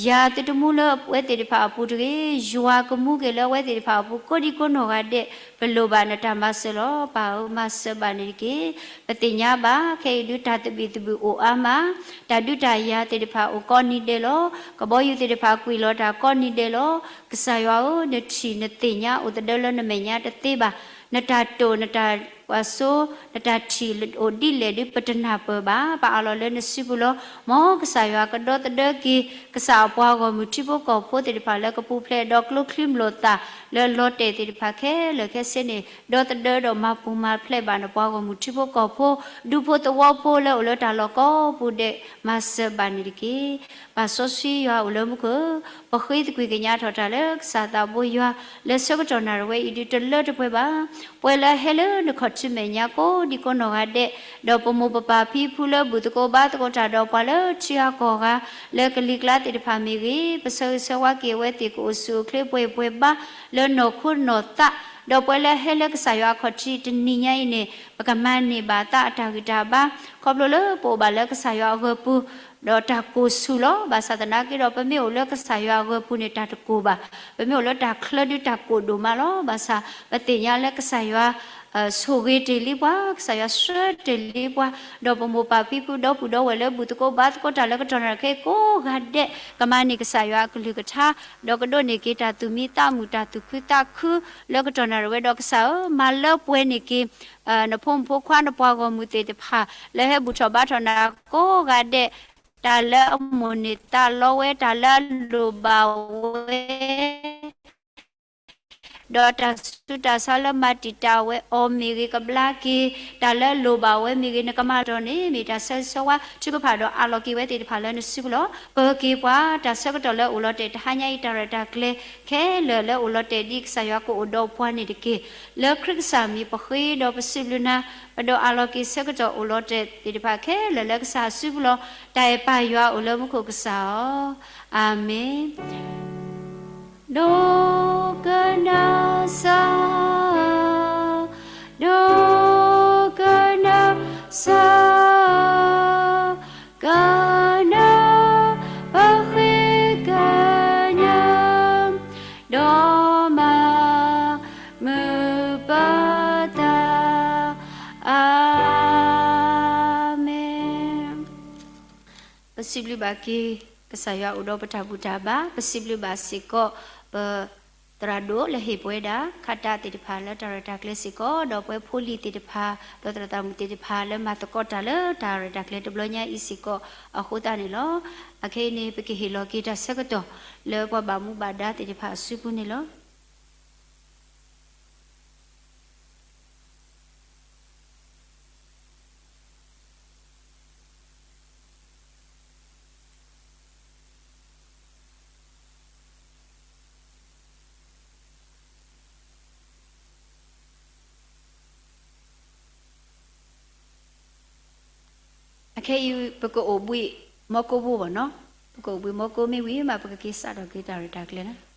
ယၤသုတမူလၢအဝဲသ့ၣ်တဖၣ်အပူၤတဂ့ၤ, ယွၤကမူက့ၤလၢအဝဲသ့ၣ်တဖၣ်အပူၤ ကိးဒံကိးနီၢ်ဂၤဒဲး, ပလိၣ်ဘၣ်နတၢ်မၤစၢၤလီၤ. ပၢ်ဧၢ, မၤစၢၤဘၣ်န့ၣ်တက့ၢ်. ပသ့ၣ်ညါဘၣ် ခဲအံၤဒုးတၢ်သဘံၣ်သဘုၣ်အိၣ်အါမး, တၢ်ဒုးတၢ်ယၤသ့ၣ်တဖၣ်အိၣ်ကိးနံၤဒဲးလီၤ. ကဘီယူၤသ့ၣ်တဖၣ်ကွံာ်လီၤတၢ်ကိးနံၤဒဲးလီၤ. ကစၢ်ယွၤဧၢ, နထံၣ်နသ့ၣ်ညါအိၣ်သဒၢလၢနမဲာ်ညါတသ့ဘၣ်. နတၢ်တိာ်နတၢ်ကွၢ်စိ နတၢ်ထံၣ်အိၣ်ဒ်လဲၣ်ဒုး ပတနၢ်ပၢၢ်ဘၣ်. ပအးလီၤလၢနစုပူၤလီၤ. မ်ကစၢ်ယွၤကဒီသဒၢက့ၤ ကစၢ်အပှၤဂီၢ်မုၢ်ထံဖိကီၢ်ဖိသ့ၣ်တဖၣ်လၢကပူၤဖျဲးဒီးကျိချံမျိာ်သၣ်လၢလီၤတဲာ်သ့ၣ်တဖၣ်ခဲလၢာ်ခဲဆ့န့ၣ်, ဒီသဒၢဒီးမၤပူၤမၤဖျဲးဘၣ်နပှၤဂီၢ်မုၢ်ထံဖိကီၢ်ဖိ, ဒူဖိသဝီဖိလၢအိၣ်လၢတၢ်လီၢ်ကိးပူၤဒဲး မၤစၢၤဘၣ်န့ၣ်တက့ၢ်. ပၢ်စီဆှံယွၤအိၣ်လၢမူခိၣ်ဧၢ, ပဃ့သကွံၢ်ကညးထီၣ်တၢ်လၢကစၢ်သးဘိယွၤ လၢဆၢကတီၢ်နၣ်ရံၣ်ဝဲအံၤဒုးတလၢတပှဲၤဘၣ်. ပှဲၤလၢအဟဲလၢနခီၣ်ထံးမဲာ်ညါကိးဒံကိးနီၢ်ဂၤဒဲး, ဒီးပမိၢ်ပပၢ်ဖံဖုလၢဘူၣ်သကိးဘါသကိးတၢ်ဒီးပှၤလၢထံဂၤကီၢ်ဂၤ လၢကလံၤကျါသ့ၣ်တဖၣ်မ့ၢ်ဂ့ၤ, ပဆၢဂ့ၤဆၢဝါက့ၤအဝဲသ့ၣ်ကအိၣ်ဆူၣ်အိၣ်ချ့ပှဲၤပှဲၤဘါ လၢနီၢ်ခိနီၢ်သး, ဒီးပှဲၤလၢအဟဲလၢကစၢ်ယွၤအခီၣ်ထံးတနံၤညါအံၤန့ၣ် ပကမၤန့ၢ်ဘၣ်သးအတၢ်ဂံၢ်တၢ်ဘါ, ခီဖျိလၢပအိၣ်ဘၣ်လၢကစၢ်ယွၤအဂၢၤပူၤ ဒီးတၢ်ကိၢ်ဆူၣ်လီၤ. ဘၣ်ဆၣ်သနာ်က့ဒီး ပမ့ၢ်အိၣ်လၢကစၢ်ယွၤအဂၢၤပူၤန့ၣ် တၢ်တကိၢ်ဘၣ်. ပမ့ၢ်အိၣ်လၢတၢ်ချၢဒုးတၢ်ကိၢ်ဒိၣ်မးလီၤ. ဘၣ်ဆၣ်ပသ့ၣ်ညါလၢကစၢ်ယွၤ ဆိၣ်ဂ့ၤတ့ၢ်လံပှၤ, ကစၢ်ယွၤဆှၢတ့ၢ်လံပှၤ, ဒီးပမိၢ်ပၢ်ဖံဖုဒီပုၢ်ဒီဝဲၢ်လၢဘူၣ်သကိးဘါသကိးတၢ်လၢကတီၢ်နၣ်ရံၣ်ခဲအံၤကိးဂၤဒဲး ကမၤန့ၢ်ကစၢ်ယွၤအကလုၢ်ကထါ, ဒီးကဒိးန့ၢ်က့ၤတၢ်သူၣ်မံသးမုာ် တၢ်သူၣ်ခုသးခု လၢကတီၢ်နၣ်ရံၣ်ဝဲဒီး ကစၢ်ဧၢ, မၤလၢပှဲၤန့ၢ်က့ၤ နဖိမုၣ်ဖိခွါ နပှၤဂီၢ်မုၢ်သ့ၣ်တဖၣ် လၢဟဲဘူၣ်ထီၣ်ဘါထီၣ်နၤကိးဂၤဒဲး, တၢ်လၢအမိၣ်န့ၢ်သးလီဝဲ, တၢ်လၢအလိၣ်ဘၣ်ဝဲ ဒီးတၢ်ဆူးတၢ်ဆါလၢမၤတံာ်တာ်ဝဲအီၤမ့ၢ်ဂ့ၤ, ကဘျါက့ၤ တၢ်လၢအလိၣ်ဘၣ်ဝဲမ့ၢ်ဂ့ၤ, နကမၤတၢ်န့ၣ် မ့ၢ်တၢ်ဆၢဂ့ၤဆၢဝါ ထုကဖၣ်ဒီးအးလီၤက့ၤဝဲသ့ၣ်တဖၣ်လၢနစုပူၤလီၤ. ပၢၤက့ၤပှၤ တၢ်ဆၢကတီၢ်လၢအိၣ်လီၤတဲာ်တဟါညါအံၤ တၢ်ရဲၣ်တၢ်ကျဲၤခဲလၢာ်လၢအိၣ်လီၤတဲာ်ဒ်ကစၢ်ယွၤကအိၣ်ဒီးပှၤန့ၣ်တက့ၢ်. လၢခရံာ်ကစၢ်မံၤပဃ့ဒီးပစံးဘျုးနၤ, ပဒိးအးလီၤက့ၤဆၢကတီၢ်အိၣ်လီၤတဲာ်သ့ၣ်တဖၣ်ခဲလၢာ်လၢကစၢ်အစုပူၤလီၤ. တၢ်အဲၣ်ပၢ်ယွၤအိၣ်လၢမူခိၣ်ကစၢ်ဧၢ, အၤမ့ၣ်. ဒိကနၣ်စၢ်, ဒိကနၣ်စၢ်, ကနၣ်ပဃ့ကညး, ဒီးမၤမုာ်ပသး, အၤမ့ၣ်. ပစံးဘျုးဘၣ်က့ၤ ကစၢ်ယွၤအိၣ်ဒီးပတၢ်ဘူၣ်တၢ်ဘါ, ပစံးဘျုးဘၣ်စ့ၢ်ကီး ပသရၣ်ဒိၣ်လၢဟ့ၣ်ပဝဲဒၣ် ခါတၢ်သ့ၣ်တဖၣ်လၢတၢ်ရဲၣ်တၢ်ကျဲၤစ့ၢ်ကီး, ဒီးပဝဲဖိလံၤသ့ၣ်တဖၣ်, ဒီးသရၣ်သးမုၣ်သ့ၣ်တဖၣ်လၢမၤသကိးတၢ်လၢတၢ်ရဲၣ်တၢ်ကျဲၤတဘျီညါအံၤစ့ၢ်ကီးအဃိသတးန့ၣ်လီၤ. အခဲအံၤန့ၣ် ပကဟ့ၣ်လီၤက့ၤတၢ်ဆၢကတီၢ်လၢပှၤဘၣ်မူဘၣ်ဒါသ့ၣ်တဖၣ်အစုပူၤန့ၣ်လီၤ. အခဲအံၤ ပကအိၣ်ဘှံးမီကိၣ်ဖိဘၣ်နီၤ, ပကအိၣ်ဘှံးမီကိၣ်မ့ၢ်ဝံၤမး ပကက့ၤစးထီၣ်က့ၤတၢ်ရဲၣ်တၢ်ကျဲၤလီၤ.